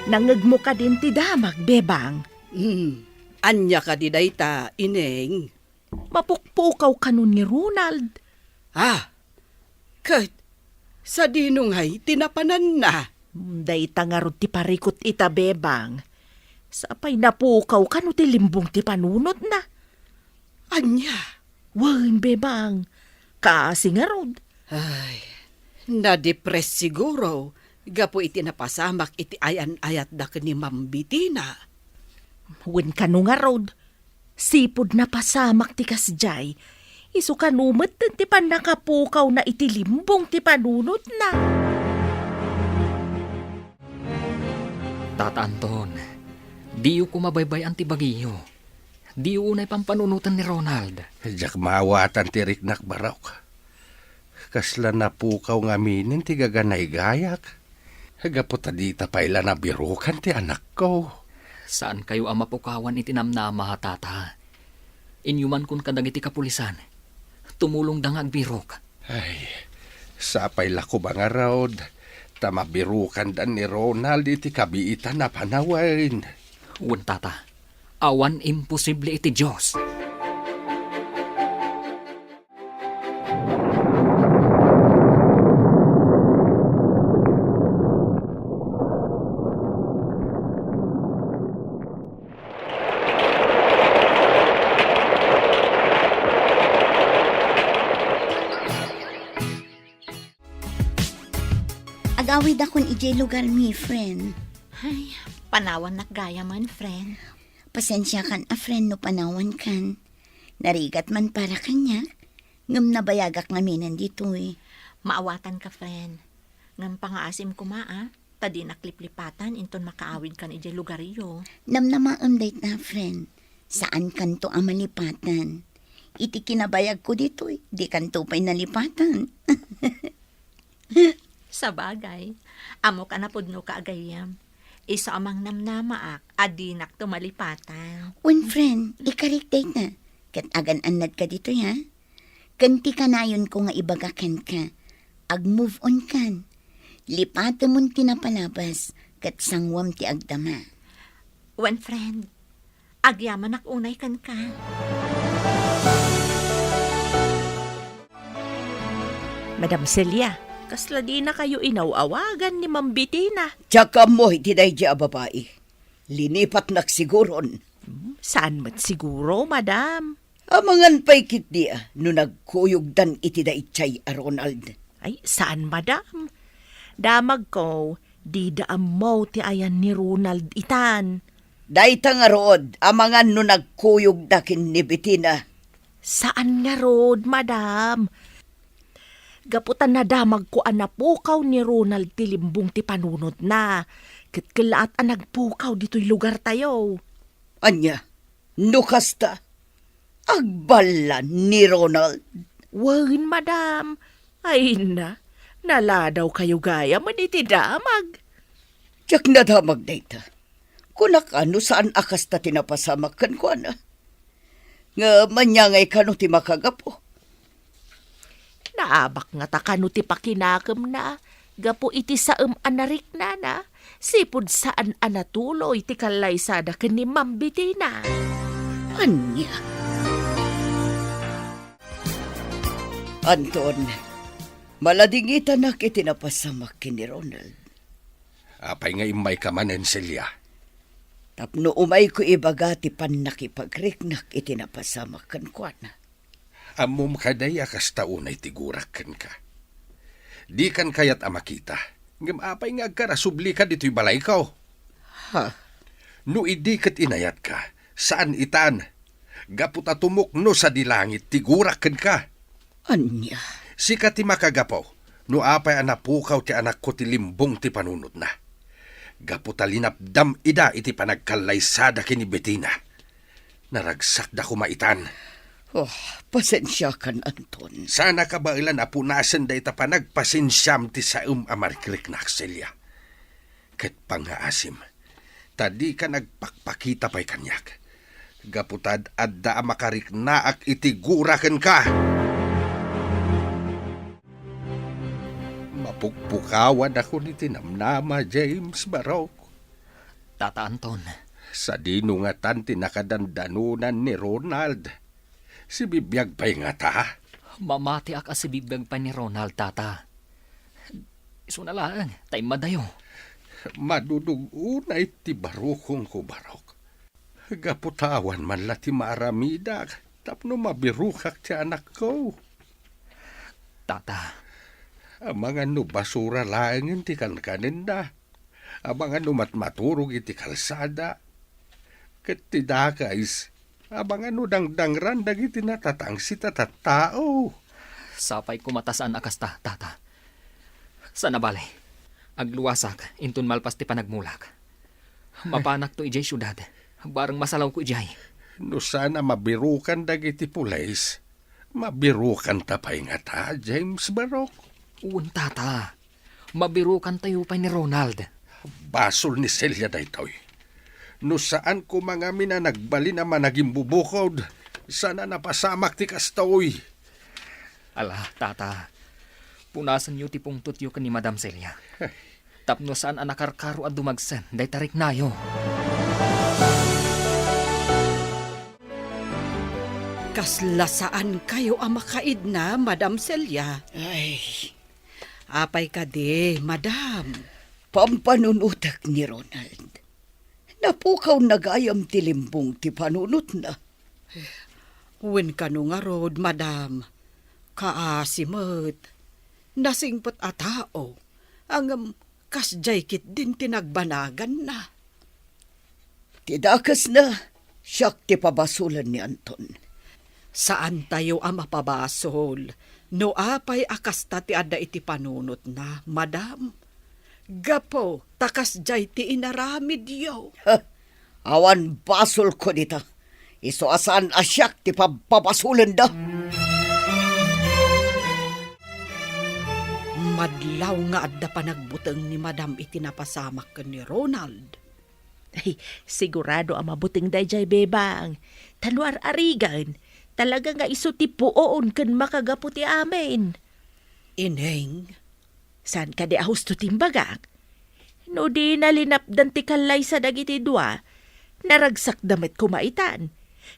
Nangngegmo kadin ti damag, Bebang? Hmm. Ania kadi dayta, Ineng? Mapukpukaw kano ni Ronald. Ah, ket sadino ngay ti napananna? Hmm, dayta ngarud ti parikut ita, Bebang. Sapay napukaw kano ti limbong ti panunotna. Ania? Wen, Bebang. Kaasi ngarud. Ay, nadepres siguro gapu iti napasamak iti ayan-ayatda ken ni Ma'am Betina. Wen kano ngarud, sipud napasamak ti kasdiay, isu kano met ti pannakapukawna iti limbong ti panunotna. Tata Anton, diyo koma baybay-an ti bagiyo. Diyo unay pampanunoten ni Ronald. Diak maawatan ti riknak, Barok. Kasla napukaw ngaminen ti gaganaygayak. Gapu ta dita pay la nabirukan ti anakko. Saankayo a mapukawan iti namnama, tata. Inyumankon kadagiti kapulisan. Tumulongda nga agbirok. Ay, sapay la koma ngarud, ta mabirukanda ni Ronald iti kabiitan a panawen. Wen, tata, awan imposible iti Dios. Agawidakon idiay lugarmi, friend. Ay, panawannak gayamen, friend. Pasensiakan a, friend, no panawankan. Narigat man para kaniak, ngem nabayagak ngaminen ditoy. Maawatanka, friend. Ngem pangaasim koma, a, ta dinak liplipatan inton makaawidkan idiay lugaryo. Namnamaem dayta, friend. Saankanto a malipatan. Iti kinabayagko ditoy, dikanto pay nalipatan. Sabagay, ammok a napudnoka a gayyem. Isu a mangnamnamaak a dinakto malipatan. Wen, friend, ikarik dayta, ket agan-annadka ditoy, ha? Ken ti kanayonko nga ibaga kenka, ag-move on kan. Lipatemon ti napalabas, ket sanguem ti agdama. Wen, friend, agyamanak unay kenka. Madam Celia, kasla dinakayo inaw-awagan ni Ma'am Betina? Diak ammo iti daydiay a babai. Linipatnak siguron. Hmm, saan met siguro, madam? Amangan pay ketdi a no nagkuyogdan iti daydiay a Ronald. Ay, saan, madam. Damagko, dida ammo ti ayan ni Ronald itan. Dayta ngarud, amangan no nagkuyogda ken ni Betina. Saan ngarud, madam. Gapu ta nadamagko a napukaw ni Ronald ti limbong ti panunotna, ket kellaat a nagpukaw ditoy lugartayo. Ania? No kasta, agballan ni Ronald? Wen, madam. Ay na, naladawkayo gayam iti damag. Diak nadamag dayta. Kunak a no saan a kasta ti napasamak kenkuana. Ngem ania ngay kano ti makagapu? Naabak ngata kano ti pakinakemna gapu iti saem a nariknana, sipud saan a natuloy ti kallaysada ken ni Ma'am Betina. Ania? Anton, maladingitanak iti napasamak ken ni Ronald. Apay nga immayka manen, Celia? Tapno umayko ibaga ti pannakipagriknak iti napasamak kenkuana. Ammom kadi a kasta unay ti gurak kenka. Dikan kayat a makita, ngem apay nga agkarasublika ditoy balayko? Ha? No idi ket inayatka, saan itan, gapu ta tumukno sadi langit ti gurak kenka. Ania? Sika ti makagapu no apay a napukaw ti anakko ti limbong ti panunotna. Gapu ta linapdam ida iti panagkallaysada ken ni Betina. Naragsakda koma itan. Oh, pasensiakan, Anton. Saan a kabaelan a punasen dayta panagpasensiam ti saem a marikriknak, Celia. Ket pangngaasim, ta dika nagpakpakita pay kaniak. Gapu ta ad-adda a makariknaak iti gura kenka. Mapukpukawan a kun iti namnama, James Barok. Tata Anton. Sadino ngatan ti nakadandanonan ni Ronald? Sibibiag pay ngata? Mamatiak a sibibiag pay ni Ronald, Tata. Isuna laeng, ta immadayo. Madudug unay ti barukongko, Barok. Gapu ta awan man la ti maaramidak tapno mabirukak ti anakko. Tata. Amangan no basura laengen ti kankanenda. Amangan no matmaturog iti kalsada. Ket ti dakes, amangan no dangdangran dagiti natatangsit a tattao. Sapay koma ta saan a kasta, Tata. Saan a bale, agluasak inton malpas ti panagmulak. Mapanakto idiay siudad, bareng masalawko idiay. No saan a mabirukan dagiti pulis, mabirukanta pay ngata, James Barok? Wen, Tata. Mabirukantayo pay ni Ronald. Basol ni Celia daytoy. No saan koma ngamin a nagbalin a managimbubukod, saan a napasamak ti kastoy. Ala, Tata. Punasenyo ti pungtotyo ken ni Madam Celia. Tapno saan a nakarkaro a dumagsen dayta riknayo. Kasla saankayo a makaidna, Madam Celia? Ay. Apay kadi, Madam? Pampanunotek ni Ronald. Napukawna gayam ti limbong ti panunotna. Wen kano ngarud, Madam, kaasi met. Nasingpet a tao, ngem kasdiay ketdin ti nagbanaganna. Ti dakesna, siak ti pabasolen ni Anton. Saantayo a mapabasol no apay a kasta ti adda iti panunotna, Madam. Gapu ta kasdiay ti inaramidyo. Ha, awan basolko dita. Isu a saan a siak ti pabpabasolenda. Madlaw nga adda panagbuteng ni Madam iti napasamak ken ni Ronald. Ay, sigurado a mabuteng daydiay, Bebang. Ta no ar-arigan, talaga nga isu ti puon ken makagapu ti amin. Ineng, saan kadi a husto ti imbagak? No dina linapdan ti kallaysa dagiti dua, naragsakda met koma itan.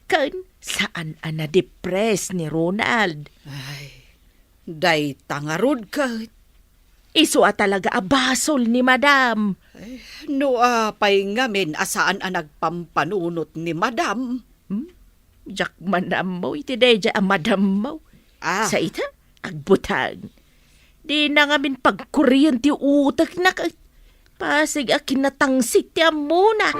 Ken saan a nadepres ni Ronald. Ay, dayta ngarud ket. Isu a talaga a basol ni Madam. Eh, no apay ngamin a saan a nagpampanunot ni Madam? Hmm? Diak man ammo iti daydiay a madammo. Ah. Sa ita, agbutang. Dina ngamin pagkurien ti utekna ket pasig a kinatangsit ti ammona.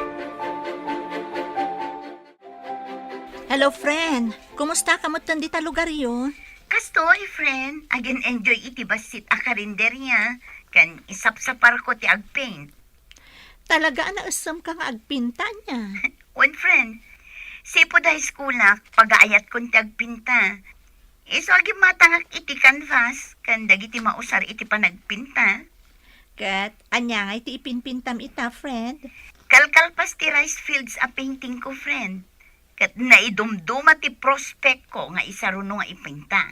Hello, friend. Kumusta ka met dita lugaryo? Kastoy, friend. Agen-enjoy iti bassit a karinderya. Ken isapsaparko ti agpaint. Talaga a naessen ka nga agpinta ania? Wen, friend. Sipud high school-ak, pagaayatkon ti agpinta. Isu a gimmatangak iti canvas, ken dagiti mausar iti panagpinta. Ket ania nga iti ipinpintam ita, friend? Kalkalpas ti rice fields a painting ko, friend. Ket naidumduma ti prospect ko nga isaruno nga ipinta.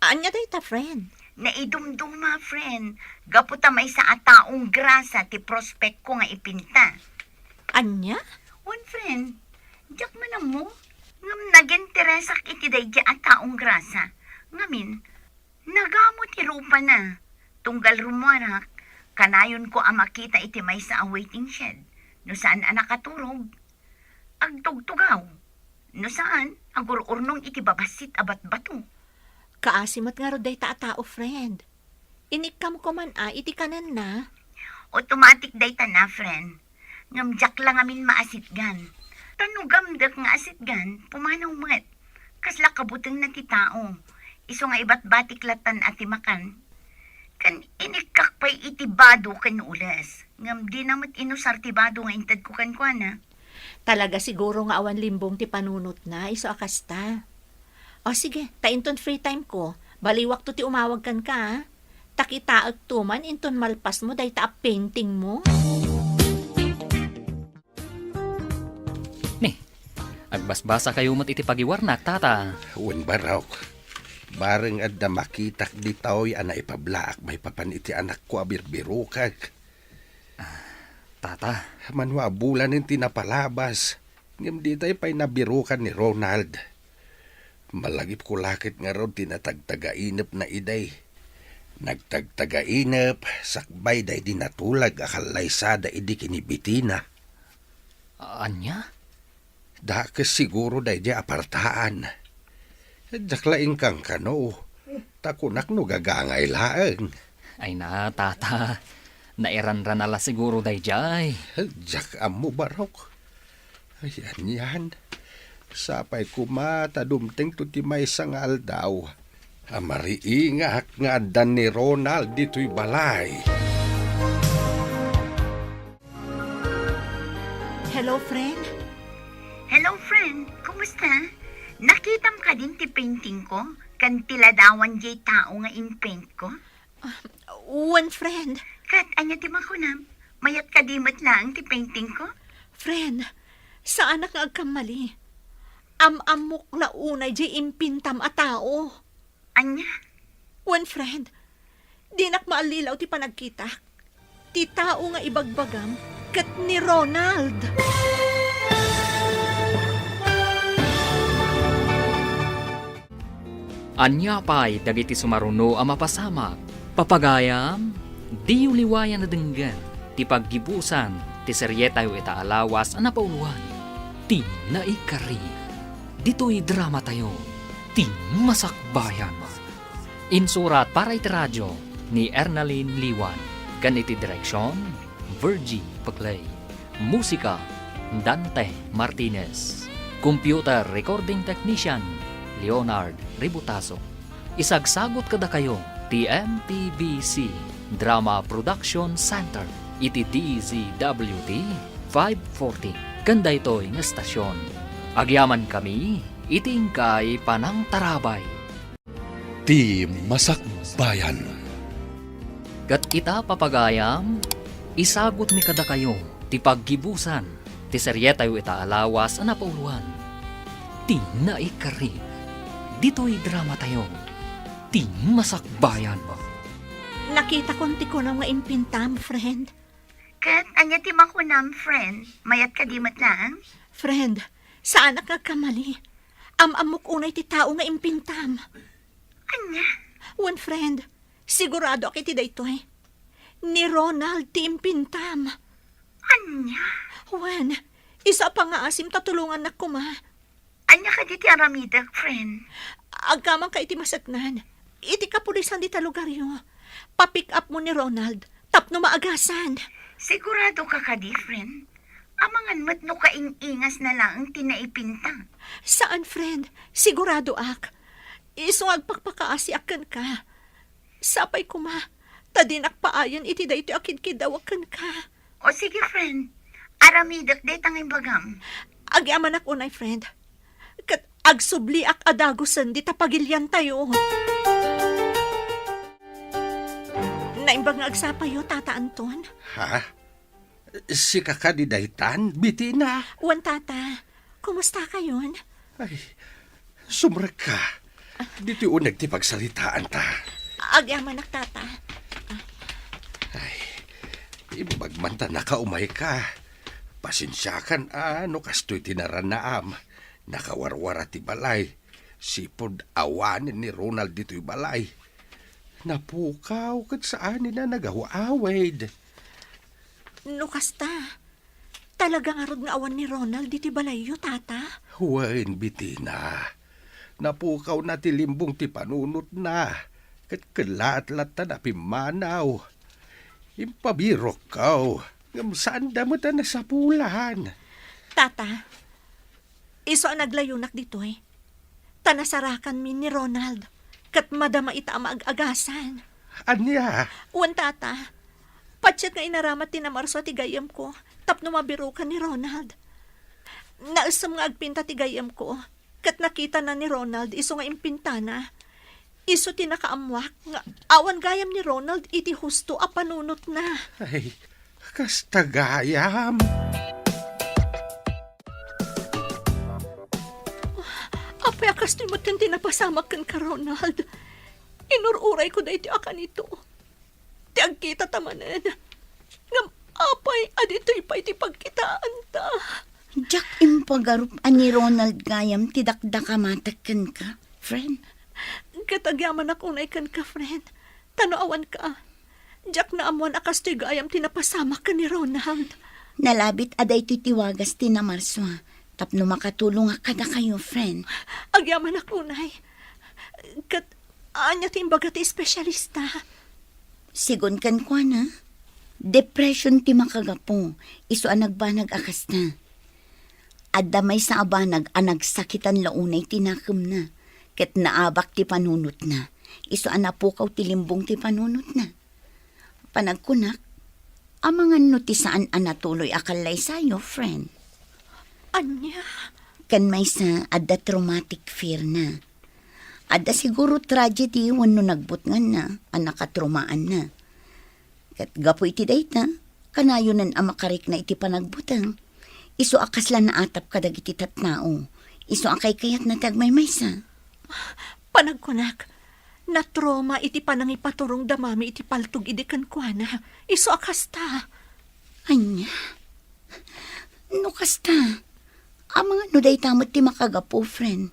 Ania dayta, friend? Naidumduma, friend. Gapu ta maysa a taong grasa ti prospect ko nga ipinta. Ania? Wen, friend. Diak man ammo. Ngem naginteresak iti daydiay a taong grasa. Ngamin, nagamo ti rupana. Tunggal rummuarak, kanayonko a makita iti maysa a waiting shed. No saan a nakaturog, agtugtugaw. No saan, agur-urnong iti babassit a batbato. Kaasi met ngarud dayta a tao, friend. Inikkam ko man a iti kanenna. Automatic dayta na, friend. Ngem diak la ngamin maasitgan. Ta no gamdek nga asitgan, pumanaw met. Kasla kabutengna ti tao. Isu nga ibatbatik latan a ti makan. Ken inikkak pay iti bado ken ules. Ngem dina met inusar ti bado nga intedko kenkuana. Talaga siguro nga awan limbong ti panunotna, isu a kasta. O sige, ta inton free time ko, baliwakto ti umawag kenka, a. Ta kitaekto man inton malpasmo dayta a paintingmo. Ni, agbasbasakayo met iti pagiwarnak, Tata. Wen, Barok. Bareng adda makitak ditoy a naipablaak maipapan iti anakko a birbirokek. Tata. Mano a bulanen ti napalabas, ngem ditay pay nabirokan ni Ronald. Malagipko la ket ngarud ti natagtagainepna idi. Nagtagtagainep sakbay daydi natulag a kallaysada idi kinibitina. Ania? Dakes siguro daydiay a partaan. Diak la inkankano, ta kunak no gagangay laeng. Ay na, Tata. Nairanrana la siguro daydiay. Diak ammo, Barok. Ay, anian. Sapay koma ta dumtengto ti maysa nga aldaw a mariingak nga addan ni Ronald ditoy balay. Hello, friend. Hello, friend. Kumusta? Nakitam kadin ti painting ko? Ken ti ladawan diay tao nga in-paint ko? Ah, wen, friend. Ket ania ti makunam? Mayat kadi met laeng ti painting ko? Friend, saanak nga agkammali. Am-ammok la unay diay impintam a tao. Ania? Wen, friend, dinak maallilaw ti panagkitak. Ti tao nga ibagbagam ket ni Ronald. Ania pay dagiti sumaruno a mapasamak? Papagayam, diyo liwayan a denggen ti paggibusan ti serietayo ita a lawas a napauloan, Ti Naikari. Ditoy dramatayo, Ti Masakbayan. Insurat para iti radio ni Ernalyn Liwan, ken iti direksion, Virgie Peclay. Musika, Dante Martinez. Computer recording technician, Leonard Ributaso. Isagsagut kadakayo ti M P B C Drama Production Center iti D Z W T five forty ken daytoy nga estasion. Agyamankami iti inkay panangtarabay. Ti Masakbayan. Ket ita, papagayam, isagutmi kadakayo ti paggibusan ti serietayo ita a lawas a napauloan, Ti Naikari. Ditoy dramatayo, Ti Masakbayan. Nakitakon ti kunam nga impintam, friend. Ket ania ti makunam, friend? Mayat kadi met laeng? Friend, saanak nga agkamali. Am-ammok unay ti tao nga impintam. Ania? Wen, friend, siguradoak iti daytoy. Ni Ronald ti impintam. Ania? Wen, isu a pangngaasim ta tulongannak koma. Ania kadi ti aramidek, friend? Agkamanka iti maseknan. Iti kapulisan dita lugaryo. Pa-pick up mo ni Ronald tapno maagasan. Sigurado ka kadi, friend? Amangan met no kaing-ingas na laeng ti naipinta. Saan, friend. Siguradoak. Isu nga agpakpakaasiak kenka. Sapay koma, ta dinak paayen iti daytoy a kidkidawek kenka. O sige, friend. Aramidek dayta nga imbagam. Agyamanak unay, friend. Ket agsubliak a dagusen dita pagiliantayo. Naimbag nga agsapayo, Tata Anton. Ha? Sika kadi daytan, Bitina? Wen, Tata. Kumustakayon? Ay, sumrekka. Ditoy uneg ti pagsaritaanta. Agyamanak, Tata. Ay, imbag man ta nakaumayka. Pasensiakan a no kastoy ti narannaam. Nakawarwara ti balay. Sipud awanen ni Ronald ditoy balay. Napukaw ket saanen a nagaw-awid. No kasta, talaga ngarud nga awan ni Ronald ditoy balayyo, Tata? Wen, Bitina. Napukawna ti limbong ti panunotna. Ket kellaat latta a pimmanaw. Impabirokko, ngem saanda met a nasapulan. Tata, isu a naglayonak ditoy, ta nasarakanmi ni Ronald, ket madama ita a maag-agasan. Ania? Wen, Tata, patiek nga inaramat ti namarsua ti gayyemko tapno mabirokan ni Ronald. Naessem nga agpinta ti gayyemko, ket nakitana ni Ronald isu nga impintana. Isu ti nakaammoak nga awan gayam ni Ronald iti husto a panunotna. Ay, kasta gayam. Apay a kastoy metten ti napasamak kenka, Ronald? Inur-urayko daytoy a kanito. Ti agkitata manen. Ngem apay a ditoy pay ti pagkitaanta? Diak impagarup a ni Ronald gayam ti dakdakamatek kenka, friend. Ket agyamanak unay kenka, friend. Ta no awanka, diak naammoan a kastoy gayam ti napasamak ken ni Ronald. Nalabit a daytoy ti wagas ti namarsua tapno makatulongak kadakayo, friend. Agyamanak unay. Ket ania ti imbaga ti espesyalista? Sigun kenkuana, depression ti makagapu, isu a nagbanag a kasta. Adda maysa a banag a nagsakitan la unay ti nakemna, ket naabak ti panunotna, isu a napukaw ti limbong ti panunotna. Panagkunak, amangan no ti saan a natuloy a kallaysayo, friend. Ania? Ken maysa, adda traumatic fear na. Adda siguro tragedy wenno nagbutnganna a nakatraumaanna. Ket gapu iti dayta, kanayonan a makarikna iti panagbuteng. Isu a kasla naatap kadagiti tattao. Isu a kaykayatna ti agmaymaysa. Panagkunak, natrauma iti panangipaturong da Mami iti paltog idi kenkuana. Isu a kasta. Ania? No kasta, amangan no dayta met ti makagapu, friend.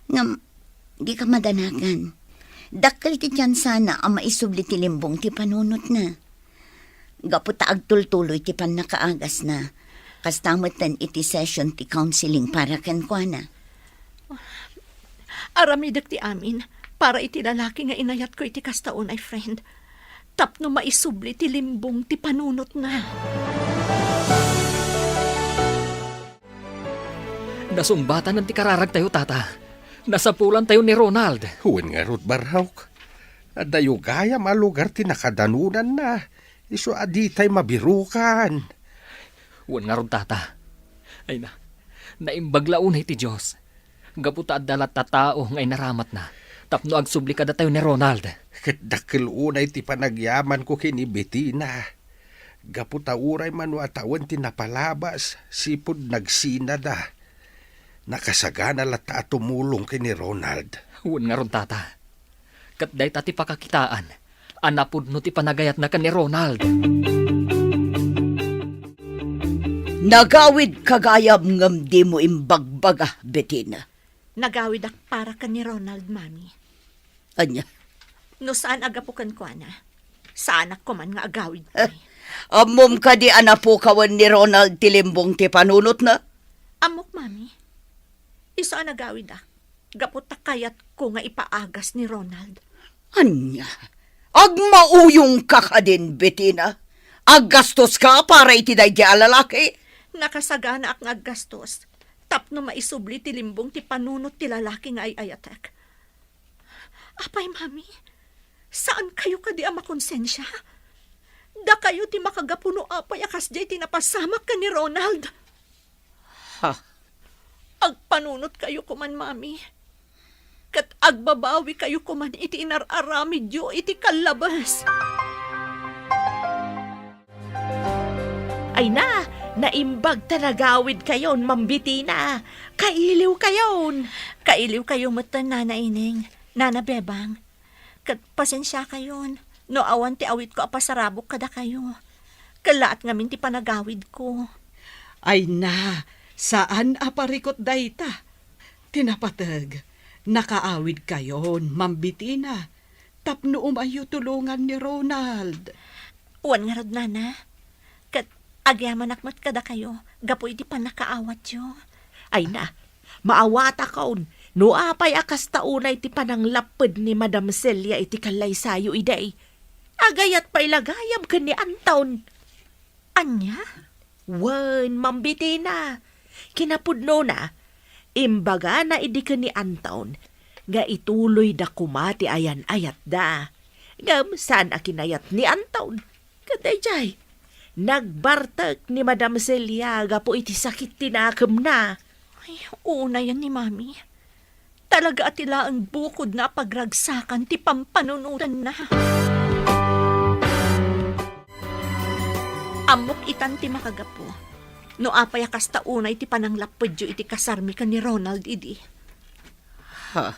Ngem, dika madanagan. Dakkel ti tiansana a maisubli ti limbong ti panunotna. Gapu ta agtultuloy ti pannakaagasna, kasta metten iti session ti counseling para kenkuana. Aramidek ti amin para iti lalaki nga inayatko iti kasta unay, friend, tapno maisubli ti limbong ti panunotna. Nasumbatanan ti kararagtayo, Tata. Nasapulantayo ni Ronald. Wen ngarud, barok. Adayo gayam a lugar ti nakadanonanna. Isu a ditay mabirukan. Wen ngarud, Tata. Ay na, naimbag la unay ti Dios. Gapu ta adda latta tao nga inaramatna tapno agsubli kadatayo ni Ronald. Ket dakkel unay ti panagyamanko ken ni Betina. Gapu ta uray mano a tawen ti napalabas, sipud nagsinada. Nakasagana latta a tumulong ken ni Ronald. Wen ngarud, Tata. Ket dayta ti pakakitaan a napudno ti panagayatna ken ni Ronald. Nagawidka gayam ngem dimo imbagbaga, Betina. Nagawidak para ken ni Ronald, Mami. Ania? No saan a gapu kenkuana, saanak koman nga agawid pay. Ammom kadi a napukawen ni Ronald ti limbong ti panunotna? Ammok, Mami. Saan a gawidak, gapu ta kayatko nga ipaagas ni Ronald. Ania? Agmauyongka kadin, Betina? Aggastoska para iti daydi a lalaki? Nakasaganaak nga aggastos tapno maisubli ti limbong ti panunot ti lalaki nga ay-ayatek. Apay, Mami, saan kayo kadi a makonsensia? Dakayo ti makagapu no apay a kasdiay ti napasamak ken ni Ronald. Ha? Agpanunot kayo koman, Mami. Ket agbabawi kayo koman iti inar-aramidyo iti kallabes. Ay na, naimbag ta nagawid kayon, Ma'am Betina. Kailiw kayon. Kailiw kayo metten, Nana Ineng, Nana Bebang. Ket pasensia kayon no awan ti awitko a pasarabok kadakayo. Kellaat ngamin ti panagawidko. Ay na, saan a parikut dayta. Ti napateg, nakaawid kayon, Ma'am Betina, tapno umayyo tulongan ni Ronald. Wen ngarud, Nana. Ket agyamanak met kadakayo gapu iti pannakaawatyo. Ay na, maawatakon no apay a kasta unay ti pananglapped ni Madam Celia iti kallaysayo idi. Agayat pay la gayam ken ni Anton. Ania? Wen, Ma'am Betina. Kinapudnona, imbagana idi ken ni Anton nga ituloyda koma ti ayan-ayatda. Ngem saan a kinayat ni Anton. Ket daydiay, nagbartek ni Madam Celia gapu iti sakit ti nakemna. Ay, unayen ni Mami. Talaga a ti laeng bukodna a pagragsakan ti pampanunotanna. Ammok itan ti makagapu no apay a kasta unay ti pananglappedyo iti kasarmi ken ni Ronald idi. Ha?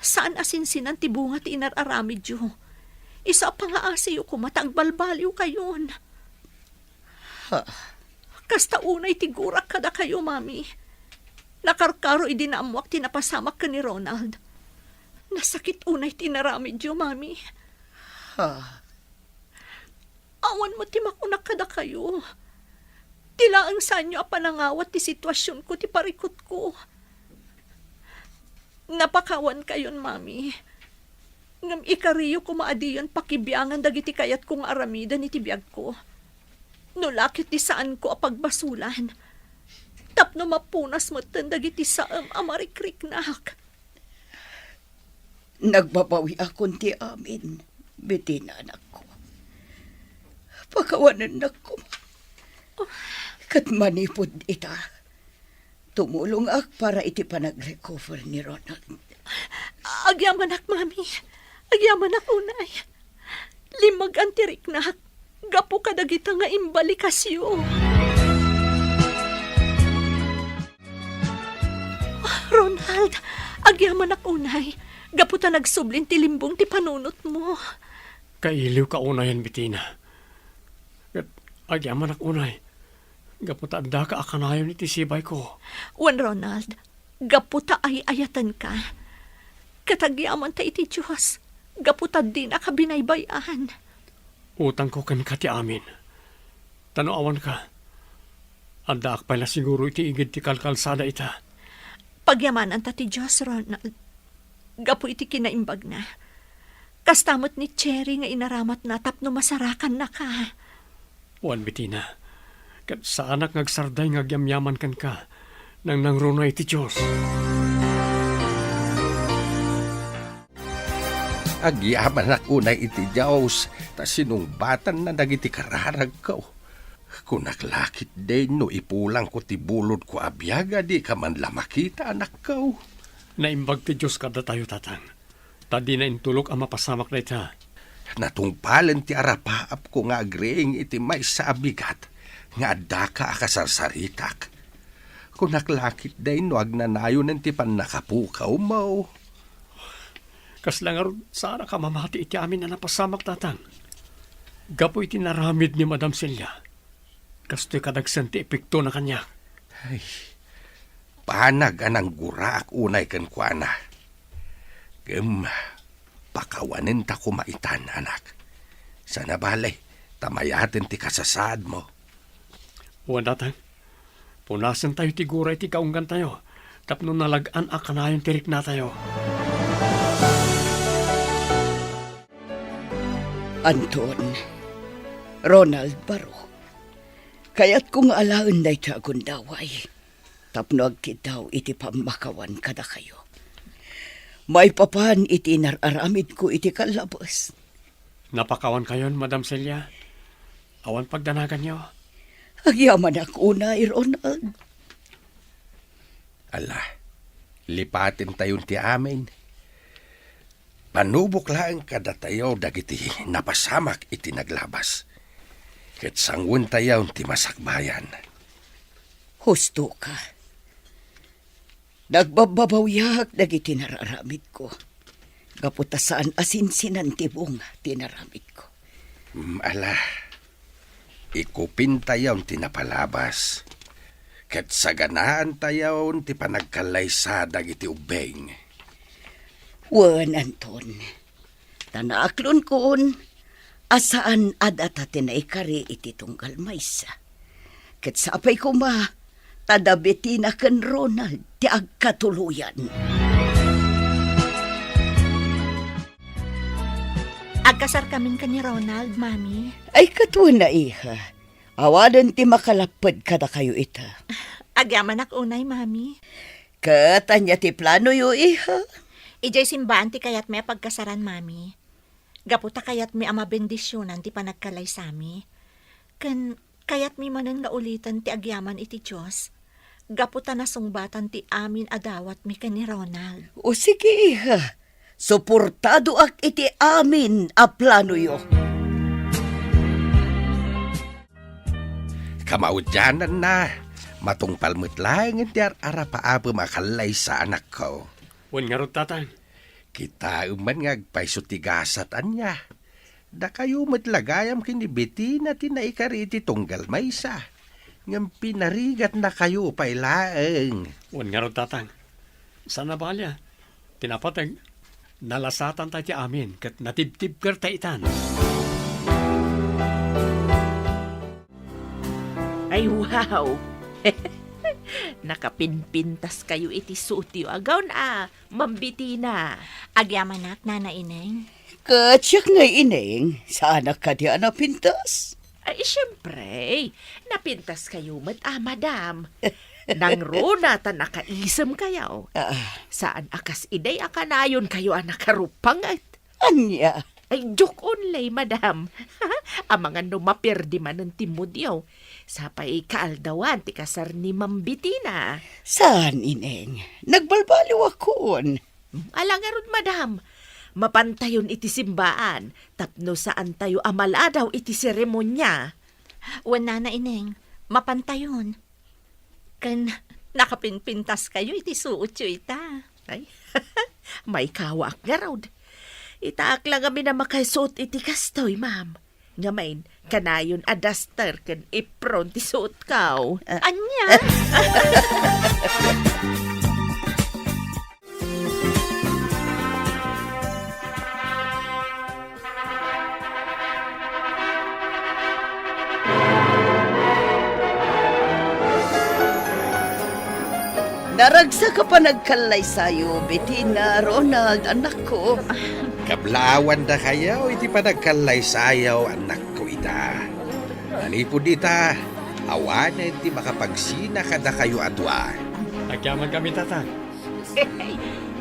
Saan a sinsinan ti bunga ti inar-aramidyo. Isu a pangaasiyo koma ta agbalbaliwkayon. Ha? Kasta unay ti gurak kadakayo, Mami. Nakarkaro idi naammoak ti napasamak ken ni Ronald. Nasakit unay ti inaramidyo, Mami. Ha? Awan met ti makunak kadakayo. Ti laeng saanyo a panangawat ti situasionko ti parikutko. Napakawankayon, Mami. Ngem ikariyo koma a diyon pakibiangan dagiti kayatko nga aramiden iti biagko. No la ket ti saanko a pagbasolan, tapno mapunas metten dagiti saem a marikriknak. Nagbabawiakon ti amin, Betina, anakko. Pakawanennak koma. Ket manipud ita, tumulongak para iti panagrecover ni Ronald. Agyamanak, Mami. Agyamanak unay. Limmegan ti riknak gapu kadagita nga imbalikasyo. Ronald, agyamanak unay, gapu ta nagsublin ti limbong ti panunotmo. Kailiwka unayen, Betina. Ket agyamanak unay, gapu ta addaka a kanayon iti sibayko. Wen, Ronald, gapu ta ay-ayatenka. Ket agyamanta iti Dios, gapu ta dinaka binaybay-an. Utangko kenka ti amin. Ta no awanka, addaak pay la siguro iti igid ti kalkalsada ita. Pagyamananta ti Dios, Ronald, gapu iti kinaimbagna. Kasta met ni Cherry nga inaramatna tapno masarakannaka. Wen, Betina, ket saanak nga agsarday nga agyamyaman kenka. Nangnangruna iti Dios. Agyamanak unay iti Dios ta sinungbatanna dagiti kararagko. Kunak la ketdi no ipulangko ti bulodko a biag a dika man la makita, anakko. Naimbag ti Dios kadatayo, Tatang, ta dina intulok a mapasamak dayta. Natungpalen ti arapaapko nga agriing iti maysa a bigat nga addaka a kasarsaritak. Kunak la ketdi no agnanayonen ti pannakapukawmo. Kasla ngarud, saanak a mamati iti amin a napasamak, Tatang. Gapu iti naramid ni Madam Celia, kastoy kadagsen ti epektona kaniak. Ay, banag a nangguraak unay kenkuana. Ngem pakawanenta koma itan, anak. Saan a bale, ta mayaten ti kasasaadmo. Wen, Tatang, punasentayo ti gura iti kaunggantayo, tapno nalag-an a kanayon ti riknatayo. Anton, Ronald Barok, kayatko nga alaen daytoy a gundaway tapno agkiddaw iti pammakawan kadakayo. Maipapan iti inar-aramidko iti kallabes. Napakawankayon, Madam Celia? Awan pagdanaganyo? Agyamanak unay, Ronald. Ala, lipatentayon ti amin. Panubok laeng kadatayo dagiti napasamak iti naglabas, ket sanguentayon ti masakbayan. Husto ka. Nagbabbabawiak dagiti nar-aramidko, gapu ta saan a sinsinan ti bunga ti inaramidko. Mm, ala, ikupintayon ti napalabas, ket saganaantayon ti panagkallaysa dagiti ubbing. Wen, Anton, ta naaklonkon a saan a data ti naikari iti tunggal maysa. Ket sapay koma, ta da Betina ken Ronald ti agkatuloyan. Agkasarkamin ken ni Ronald, Mami. Ay, katuenna, iha. Awanen ti makalapped kadakayo ita. Agyamanak unay, Mami. Ket ania ti planoyo, iha? Idiay simbaan ti kayatmi a pagkasaran, Mami. Gapu ta kayatmi a mabendisionan ti panagkalaysami. Ken kayatmi manen nga uliten ti agyaman iti Dios, gapu ta nasungbatan ti amin a dawatmi ken ni Ronald. O sige, iha. Suportadoak iti amin a planoyo. Kamaudiananna, matungpal met laengen ti ar-arapaapem a kallaysa, anakko. Wen ngarud, Tatang. Kitaem man nga agpayso ti gasat, ania? Dakayo met la gayam ken ni Betina ti naikari iti tunggal maysa, ngem pinarigatnakayo pay laeng. Wen ngarud, Tatang. Saan a bali a ti napateg, nalasatan tay ti amin ket natibtibker tay itan. Ay, wow! Nakapinpintaskayo iti suotyo, agawn a, Ma'am Betina. Agyamanak, Nana Ineng. Ket siak ngay, Ineng, saanak kadi a napintas? Ay, siempre, napintaskayo met a, madam. Nangruna ta nakaisemkayo. Ah. Saan a kas idi a kanayonkayo a nakarupanget. Ania? Ay, joke only, madam. Amangan no maperdi manen ti moodyo. Sapay kaaldawan ti kasar ni Ma'am Betina. Saan, Ineng. Nagbalbaliwakon. Ala ngarud, madam. Mapantayon iti simbaan tapno saantayo a maladaw iti seremonia. Wen, Nana Ineng, mapantayon. Ken nakapinpintaskayo iti suotyo ita. Ay, maikawaak ngarud. Itaak la ngamin a makaisuot iti kastoy, ma'am. Ngamin, kanayon a duster ken apron ti suotko. Ah. Ania? Naragsak a panagkallaysayo, Betina, Ronald, anakko. Kablaawan dakayo iti panagkallaysayo, anakko ita. Manipud ita, awanen ti makapagsina kadakayo a dua. Agyaman kami, Tatang.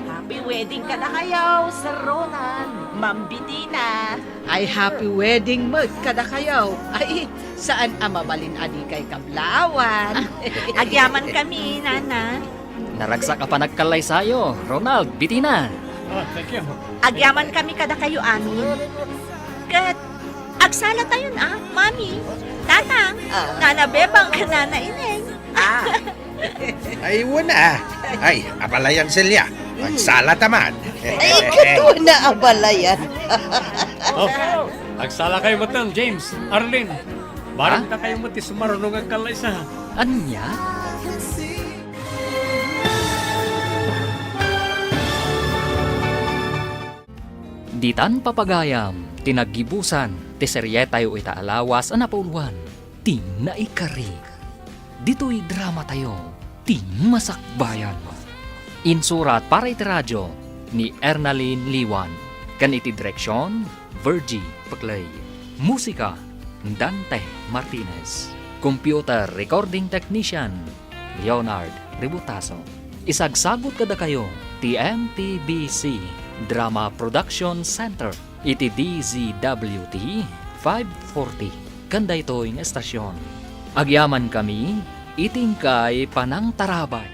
Happy wedding kadakayo, Sir Ronald, Ma'am Betina. Ay, happy wedding met kadakayo. Ay, saan a mabalin a dikay kablaawan. Agyaman kami, Nana. Naragsak a panagkallaysayo, Ronald, Betina. Ah, thank you. Agyaman kami kadakayo amin. Ket agsalatayon a, Mami, Tatang, Ah. Nana Bebang, ken Nana Ineng. Ah. Ay, wen a. Ay, abalayan, Celia. Agsalata man. Ay, katuenna, abalayan. Oh, agsalakayo met, James, Arlene. Bareng dakayo met ti sumaruno nga agkallaysa. Ania? Ditan, papagayam, ti naggibusan ti serietayo ita a lawas a napauluan, Ti Naikari. Ditoy dramatayo, Ti Masakbayan. Insurat para iti radio ni Ernalyn Liwan, ken iti direksion, Virgie Peclay. Musika, Dante Martinez. Computer recording technician, Leonard Ributaso. Isagsagut kadakayo ti M T B C Drama Production Center iti D Z W T five forty. Ken daytoy nga estasion, agyamankami iti inkay panangtarabay.